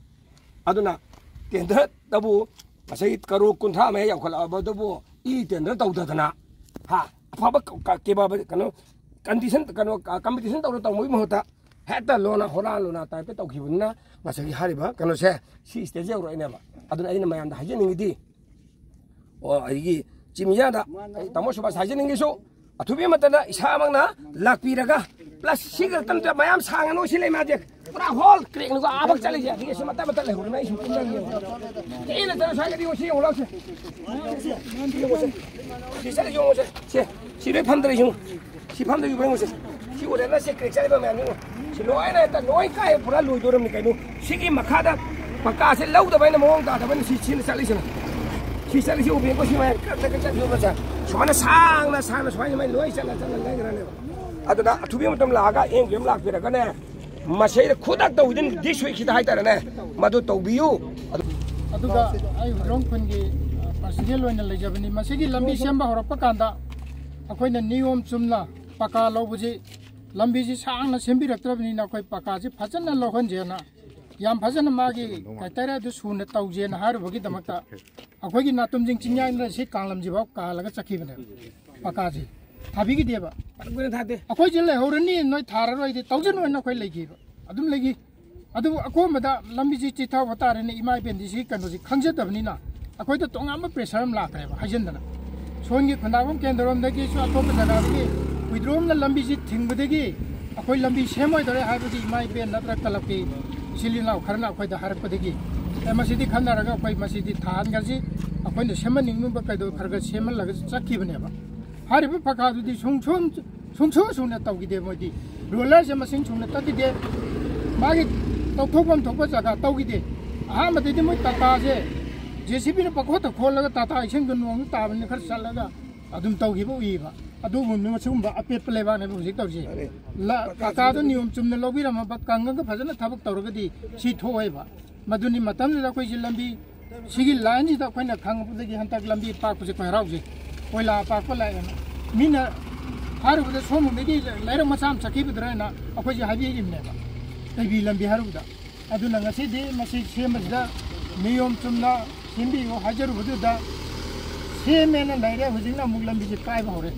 ꯑꯗꯨꯅ ꯇꯦꯟꯗꯔꯗꯕꯨ ꯉꯁꯥꯏ ꯀꯔꯣꯔ ꯀꯨꯟꯊ꯭ꯔꯥ ꯃꯌꯥ ꯌꯧꯈꯠꯂꯛꯑꯕꯗꯨꯕꯨ ꯏ ꯇꯦꯟꯗꯔ ꯇꯧꯗꯗꯅ, ꯍꯥ, ꯑꯐꯕ ꯀ-, ꯀ-, ꯀꯦꯕ-, ꯀꯩꯅꯣ, ꯀꯟꯗꯤꯁꯟ, ꯀꯩꯅꯣ, ꯀ-, ꯀꯝꯄꯤꯇꯤꯁꯟ ꯇꯧꯔ ꯇꯧꯕꯒꯤ ꯃꯍꯨꯠꯇ ꯍꯦꯛꯇ ꯂꯣꯟꯅ ꯍꯣꯔꯥ ꯂꯣꯟꯅ ꯇꯥꯏꯞꯇ ꯇꯧꯈꯤꯕꯅꯤꯅ ꯉꯁꯥꯏꯒꯤ ꯍꯥꯏꯔꯤꯕ ꯀꯩꯅꯣꯁꯦ ꯁꯤ ꯁ꯭ꯇꯦꯖ ꯌꯧꯔꯛꯏꯅꯦꯕ꯫ ꯑꯗꯨꯅ ꯑꯩꯅ ꯃꯌꯥꯝꯗ ꯍꯥꯏꯖꯅꯤꯡꯉꯤꯗꯤ, ꯑꯣ, ꯑꯩꯒꯤ ꯆꯤꯡꯃꯤꯌꯥꯗ ꯑꯩ ꯇꯥꯃꯣ ꯁꯨꯕꯥꯁ ꯍꯥꯏꯖꯅꯤꯡꯉꯤꯁꯨ, ꯑꯊꯨꯕꯤ ꯃꯇꯝꯗ ꯏꯁꯥꯃꯛꯅ ꯂꯥꯛꯄꯤꯔꯒ, ꯄ꯭ꯂꯁ ꯁꯤꯒ ꯇꯝꯇ ꯃꯌꯥꯝ ꯁꯥꯡꯉꯅꯨ ꯁꯤ ꯂꯩꯃꯥꯁꯦ꯫ ꯄꯨꯔꯥ ꯍꯣꯜ ꯀ꯭ꯔꯦꯛꯅꯤꯀꯣ ꯑꯥꯕꯛ ꯆꯠꯂꯤꯁꯦ꯫ ꯑꯗꯒꯤ ꯑꯁꯤ ꯃꯇꯠ ꯃꯇꯠ ꯂꯩꯍꯧꯔꯦ꯫ ꯑꯩ ꯁꯨꯝ ꯀꯨꯝꯅꯔꯤꯅꯦ꯫ ꯇꯦꯟꯅ ꯆꯠꯂ ꯁ꯭ꯋꯥꯏꯒꯗꯤ ꯌꯦꯡꯉꯣ, ꯁꯤ ꯌꯦꯡꯉꯣ ꯂꯥꯎꯁꯦ꯫ ꯁꯤ ꯆꯠꯂ ꯌꯦꯡꯉꯣꯁꯦ꯫ ꯁꯦ, ꯁꯤ ꯂꯣꯏ ꯐꯝꯗ꯭ꯔꯦ ꯌꯦꯡꯉꯣ꯫ ꯁꯤ ꯐꯝꯗ꯭ꯔꯦ ꯌꯦꯡꯉꯣ꯫ ꯁꯤ ꯑꯣꯔꯦꯟꯅ ꯁꯤ ꯀ꯭ꯔꯦꯛ ꯆꯠꯂꯤꯕ ꯃꯌꯥꯝ ꯌꯦꯡꯉꯣ꯫ ꯁꯤ ꯂꯣꯏꯅ ꯍꯦꯛꯇ ꯂꯣꯏ ꯀꯥꯏ ꯄꯨꯔꯥ ꯂꯣꯏꯗꯣꯔꯝꯅꯤ ꯀꯩꯅꯣ꯫ ꯁꯤꯒꯤ ꯃꯈꯥꯗ ꯄꯀꯥꯁꯦ ꯂꯧꯗꯕ ꯑꯩꯅ ꯃꯑꯣꯡ ꯇꯥꯗꯕ ꯑꯩꯅ ꯁꯤ ꯁꯤꯅ ꯆꯠꯂꯤꯁꯤꯅ꯫ ꯁꯤ ꯆꯠꯂꯤꯁꯤ ꯎꯕꯤꯀꯣ ꯁꯤ ꯃꯌꯥꯝ ꯀꯛ ꯀꯛ ꯀꯛ ꯆꯠꯂꯤꯕꯁꯦ꯫ ꯁꯨꯃꯥꯏꯅ ꯁꯥꯡꯅ ꯁꯥꯡꯅ ꯁꯨꯃꯥꯏꯅ ꯁꯨꯃꯥꯏꯅ ꯂꯣꯏ ꯆꯠꯂ ꯆꯠꯂ ꯂꯩꯈ꯭ꯔꯅꯦꯕ꯫ ꯑꯗꯨꯅ ꯑꯊꯨꯕꯤ ꯃꯇꯝ ꯂꯥꯛꯑꯒ ꯑꯦꯝ ꯀ꯭ꯌꯨ ꯑꯦꯝ ꯂꯥꯛꯄꯤꯔꯒꯅꯦ꯫ ꯃꯁꯤꯗ ꯈꯨꯗꯛꯇ within this week ꯁꯤꯗ ꯍꯥꯏꯇꯥꯔꯦꯅꯦ, ꯃꯗꯨ ꯇꯧꯕꯤꯌꯨ꯫ ꯑꯗꯨ ꯑꯗꯨꯒ ꯑꯩ ꯍꯨꯏꯗ꯭ꯔꯣꯝ ꯈꯨꯟꯒꯤ, ꯑ, ꯄꯔꯁꯅꯦꯜ ꯑꯣꯏꯅ ꯂꯩꯖꯕꯅꯤ꯫ ꯃꯁꯤꯒꯤ ꯂꯝꯕꯤ ꯁꯦꯝꯕ ꯍꯧꯔꯛꯄ ꯀꯥꯟꯗ ꯑꯩꯈꯣꯏꯅ ꯅꯤꯌꯣꯝ ꯆꯨꯝꯅ ꯄꯀꯥ ꯂꯧꯕꯁꯤ, ꯂꯝꯕꯤꯁꯤ ꯁꯥꯡꯅ ꯁꯦꯝꯕꯤꯔꯛꯇ꯭ꯔꯕꯅꯤꯅ ꯑꯩꯈꯣꯏ ꯄꯀꯥꯁꯤ ꯐꯖꯅ ꯂꯧꯍꯟꯁꯦꯅ, ꯌꯥꯝ ꯐꯖꯅ ꯃꯥꯒꯤ ꯀ꯭ꯔꯥꯏꯇꯦꯔꯤꯌꯥꯗꯨ ꯁꯨꯅ ꯇꯧꯁꯦꯅ ꯍꯥꯏꯔꯨꯕꯒꯤꯗꯃꯛꯇ ꯑꯩꯈꯣꯏꯒꯤ ꯅꯥꯇꯨꯝꯁꯤꯡ ꯆꯤꯡꯌꯥꯏꯅ ꯁꯤ ꯀꯥꯡꯂꯝꯁꯤꯐꯥꯎ ꯀꯥꯜꯂꯒ ꯆꯠꯈꯤꯕꯅꯦꯕ ꯄꯀꯥꯁꯤ꯫ ꯊꯥꯕꯤꯈꯤꯗꯦꯕ꯫ ꯐꯅ ꯀꯨꯏꯅ ꯊꯥꯗꯦ꯫ ꯑꯩꯈꯣꯏꯁꯦ ꯂꯩꯍꯧꯔꯅꯤ, ꯅꯣꯏ ꯊꯥꯔꯔꯣꯏꯗꯤ ꯇꯧꯖꯅꯨ ꯍꯥꯏꯅ ꯑꯩꯈꯣꯏ ꯂꯩꯈꯤꯕ꯫ ꯑꯗꯨꯝ ꯂꯩꯈꯤ꯫ ꯑꯗꯨꯕꯨ ꯑꯀꯣꯟꯕꯗ ꯂꯝꯕꯤꯁꯤ ꯆꯤꯊꯕ ꯇꯥꯔꯦꯅꯦ, ꯏꯃꯥ ꯏꯕꯦꯟꯗꯤ ꯁꯤ ꯀꯩꯅꯣꯁꯤ ꯈꯪꯖꯗꯕꯅꯤꯅ ꯑꯩꯈꯣꯏꯗ ꯇꯣꯉꯥꯟꯕ ꯄ꯭ꯔꯦꯁꯔ ꯑꯃ ꯂꯥꯛꯈ꯭ꯔꯦꯕ ꯍꯥꯏꯖꯤꯟꯗꯅ꯫ ꯁꯣꯝꯒꯤ ꯈꯨꯟꯗꯥꯕꯝ ꯀꯦꯟꯗ꯭ꯔꯣꯝꯗꯒꯤꯁꯨ ꯑꯇꯣꯞꯄ ꯖꯒꯥꯗꯒꯤ ꯍꯨꯏꯗ꯭ꯔꯣꯝꯅ ꯂꯝꯕꯤꯁꯤ ꯊꯤꯡꯕꯗꯒꯤ ꯑꯩꯈꯣꯏ ꯂꯝꯕꯤ ꯁꯦꯝꯃꯣꯏꯗꯧꯔꯦ ꯍꯥꯏꯕꯒꯤ ꯏꯃꯥ ꯏꯕꯦꯟ ꯅꯠꯇ꯭ꯔꯒ ꯀ꯭ꯂꯕꯀꯤ ꯏꯆꯤꯜ ꯏꯅꯥꯎ ꯈꯔꯅ ꯑꯩꯈꯣꯏꯗ ꯍꯥꯏꯔꯛꯄꯗꯒꯤ, "ꯑꯦ, ꯃꯁꯤꯗꯤ ꯈꯟꯅꯔꯒ ꯑꯩꯈꯣꯏ ꯃꯁꯤꯗꯤ ꯊꯥꯍꯟꯈ꯭ꯔꯁꯤ, ꯑꯩꯈꯣꯏꯅ ꯁꯦꯝꯍꯟꯅꯤꯡꯕ ꯀꯩꯗꯧ ꯈꯔ ꯈꯔ ꯁꯦꯝꯍꯜꯂꯒ ꯆꯠꯈꯤꯕꯅꯦꯕ"꯫ ꯍꯥꯏꯔꯤꯕ ꯄꯀꯥꯗꯨꯗꯤ ꯁꯨꯡꯁꯣꯟ-, ꯁꯨꯡꯁꯨ ꯁꯨꯅ ꯇꯧꯈꯤꯗꯦ ꯃꯣꯏꯗꯤ꯫ ꯔꯣꯂꯔꯁꯦ ꯃꯁꯤꯡ ꯁꯨꯅ ꯇꯛꯈꯤꯗꯦ꯫ ꯃꯥꯒꯤ ꯇꯧꯊꯣꯛꯐꯝ ꯊꯣꯛꯄ ꯖꯒꯥ ꯇꯧꯈꯤꯗꯦ꯫ ꯑꯍꯥꯟꯕꯗꯗꯤ ꯃꯣꯏ ꯇꯥꯇꯥꯁꯦ ꯖꯦ ꯁꯤ ꯕꯤꯅ ꯄꯪꯈꯣꯠꯇ ꯈꯣꯜꯂꯒ ꯇꯥꯇꯥ ꯏꯁꯤꯡꯗꯣ ꯅꯣꯡꯗ ꯇꯥꯕꯅꯤꯅ ꯈꯔ ꯆꯠꯂꯒ ꯑꯗꯨꯝ ꯇꯧꯈꯤꯕ ꯎꯏꯕ꯫ ꯑꯗꯨꯒꯨꯝꯕ ꯁꯤꯒꯨꯝꯕ ꯑꯄꯦꯠꯄ ꯂꯩꯕꯥꯛꯅꯦꯕ ꯍꯧꯖꯤꯛ ꯇꯧꯔꯤꯁꯦ꯫ ꯂ-, ꯄꯀꯥꯗꯣ ꯅꯤꯌꯣꯝ ꯆꯨꯝꯅ ꯂꯧꯕꯤꯔꯝꯃꯕ ꯀꯪꯉꯒ ꯐꯖꯅ ꯊꯕꯛ ꯇꯧꯔꯒꯗꯤ ꯁꯤ ꯊꯣꯛꯑꯣꯏꯕ꯫ ꯃꯗꯨꯅꯤ ꯃꯇꯝꯗꯨꯗ ꯑꯩꯈꯣꯏꯁꯦ ꯂꯝꯕꯤ ꯁꯤꯒꯤ ꯂꯥꯏꯟꯁꯤꯗ ꯑꯩꯈꯣꯏꯅ ꯈꯪꯉꯛꯄꯗꯒꯤ ꯍꯟꯗꯛ ꯂꯝꯕꯤ ꯄꯥꯛꯄꯁꯦ ꯑꯩꯈꯣꯏ ꯍꯔꯥꯎꯖꯩ꯫ ꯀꯣꯏꯂꯥ ꯄꯥꯛꯄ ꯂꯥꯛꯑꯦꯅ꯫ ꯃꯤꯅ ꯍꯥꯏꯔꯨꯕꯗ ꯁꯣꯝꯗꯒꯤ ꯂꯩꯔꯛ ꯃꯆꯥ ꯑꯃ ꯆꯠꯈꯤꯕꯗꯨꯔꯅ ꯑꯩꯈꯣꯏꯁꯦ ꯍꯥꯏꯕꯤꯔꯤꯕꯅꯦꯕ, ꯀꯩꯕꯤ ꯂꯝꯕꯤ ꯍꯥꯏꯔꯨꯕꯗ꯫ ꯑꯗꯨꯅ ꯉꯁꯤꯗꯤ ꯃꯁꯤ ꯁꯦꯝꯕꯁꯤꯗ ꯅꯤꯌꯣꯝ ꯆꯨꯝꯅ ꯁꯦꯝꯕꯤꯌꯨ ꯍꯥꯏꯖꯔꯨꯕꯗꯨꯗ ꯁꯦꯝꯃꯦꯅ ꯂꯩꯔꯦ, ꯍꯧꯖꯤꯛꯅ ꯑꯃꯨꯛ ꯂꯝꯕꯤꯁꯦ ꯀꯥꯏꯕ ꯍꯧꯔꯦ꯫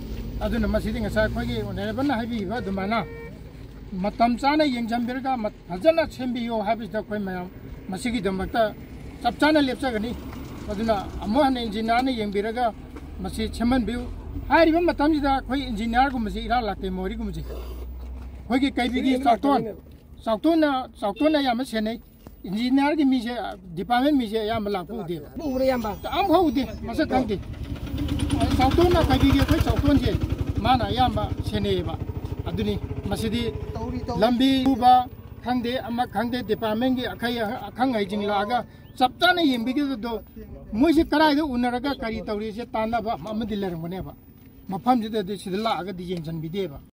ꯑꯗꯨꯅ ꯃꯁꯤꯗꯤ ꯉꯁꯥꯏ ꯑꯩꯈꯣꯏꯒꯤ ꯑꯣꯅꯔꯦꯕꯜꯅ ꯍꯥꯏꯕꯤꯈꯤꯕ ꯑꯗꯨꯃꯥꯏꯅ ꯃꯇꯝ ꯆꯥꯅ ꯌꯦꯡꯁꯤꯟꯕꯤꯔꯒ ꯃ- ꯐꯖꯅ ꯁꯦꯝꯕꯤꯌꯣ ꯍꯥꯏꯕꯁꯤꯗ ꯑꯩꯈꯣꯏ ꯃꯌꯥꯝ ꯃꯁꯤꯒꯤꯗꯃꯛꯇ ꯆꯞ ꯆꯥꯅ ꯂꯦꯞꯆꯒꯅꯤ꯫ ꯑꯗꯨꯅ ꯑꯃꯨꯛ ꯍꯟꯅ ꯏꯟꯖꯤꯅꯤꯌꯥꯔꯅ ꯌꯦꯡꯕꯤꯔꯒ ꯃꯁꯤ ꯁꯦꯝꯍꯟꯕꯤꯌꯨ꯫ ꯍꯥꯏꯔꯤꯕ ꯃꯇꯝꯁꯤꯗ ꯑꯩꯈꯣꯏ ꯏꯟꯖꯤꯅꯤꯌꯥꯔꯒꯨꯝꯕꯁꯤ ꯏꯔꯥꯡ ꯂꯥꯛꯇꯦ, ꯃꯣꯔꯤꯒꯨꯝꯕꯁꯤ ꯑꯩꯈꯣꯏꯒꯤ ꯀꯩꯕꯤꯒꯤ ꯆꯥꯎꯊꯣꯟ, ꯆꯥꯎꯊꯣꯟꯅ ꯆꯥꯎꯊꯣꯟꯅ ꯑꯌꯥꯝꯕ ꯁꯦꯟꯅꯩ꯫ ꯏꯟꯖꯤꯅꯤꯌꯥꯔꯒꯤ ꯃꯤꯁꯦ, ꯗꯤꯄꯥꯔꯠꯃꯦꯟ ꯃꯤꯁꯦ ꯑꯌꯥꯝꯕ ꯂꯥꯛꯄ ꯎꯗꯦꯕ꯫ ꯎꯕ꯭ꯔꯥ, ꯏꯌꯥꯝꯕ? ꯑꯝꯐꯥꯎ ꯎꯗꯦ, ꯃꯁꯛ ꯈꯪꯗꯦ꯫ ꯆꯥꯎꯊꯣꯟꯅ ꯀꯩꯕꯤꯒꯤ ꯑꯩꯈꯣꯏ ꯆꯥꯎꯊꯣꯟꯁꯦ ꯃꯥꯅ ꯑꯌꯥꯝꯕ ꯁꯦꯟꯅꯩꯌꯦꯕ꯫ ꯑꯗꯨꯅꯤ ꯃꯁꯤꯗꯤ ꯂꯝꯕꯤ ꯎꯕ ꯈꯪꯗꯦ, ꯑꯃ ꯈꯪꯗꯦ, ꯗꯤꯄꯥꯔꯠꯃꯦꯟꯒꯤ ꯑꯈꯩ ꯑꯈꯪ ꯑꯍꯩꯁꯤꯡ ꯂꯥꯛꯑꯒ ꯆꯞ ꯆꯥꯅ ꯌꯦꯡꯕꯤꯒꯗꯕꯗꯣ, ꯃꯣꯏꯁꯦ ꯀꯗꯥꯏꯗ ꯎꯅꯔꯒ ꯀꯔꯤ ꯇꯧꯔꯤꯁꯦ ꯇꯥꯟꯅꯕ ꯑꯃꯗꯤ ꯂꯩꯔꯝꯒꯅꯦꯕ꯫ ꯃꯐꯝꯁꯤꯗꯗꯤ ꯁꯤꯗ ꯂꯥꯛꯑꯒꯗꯤ ꯌꯦꯡꯁꯤꯟꯕꯤꯗꯦꯕ꯫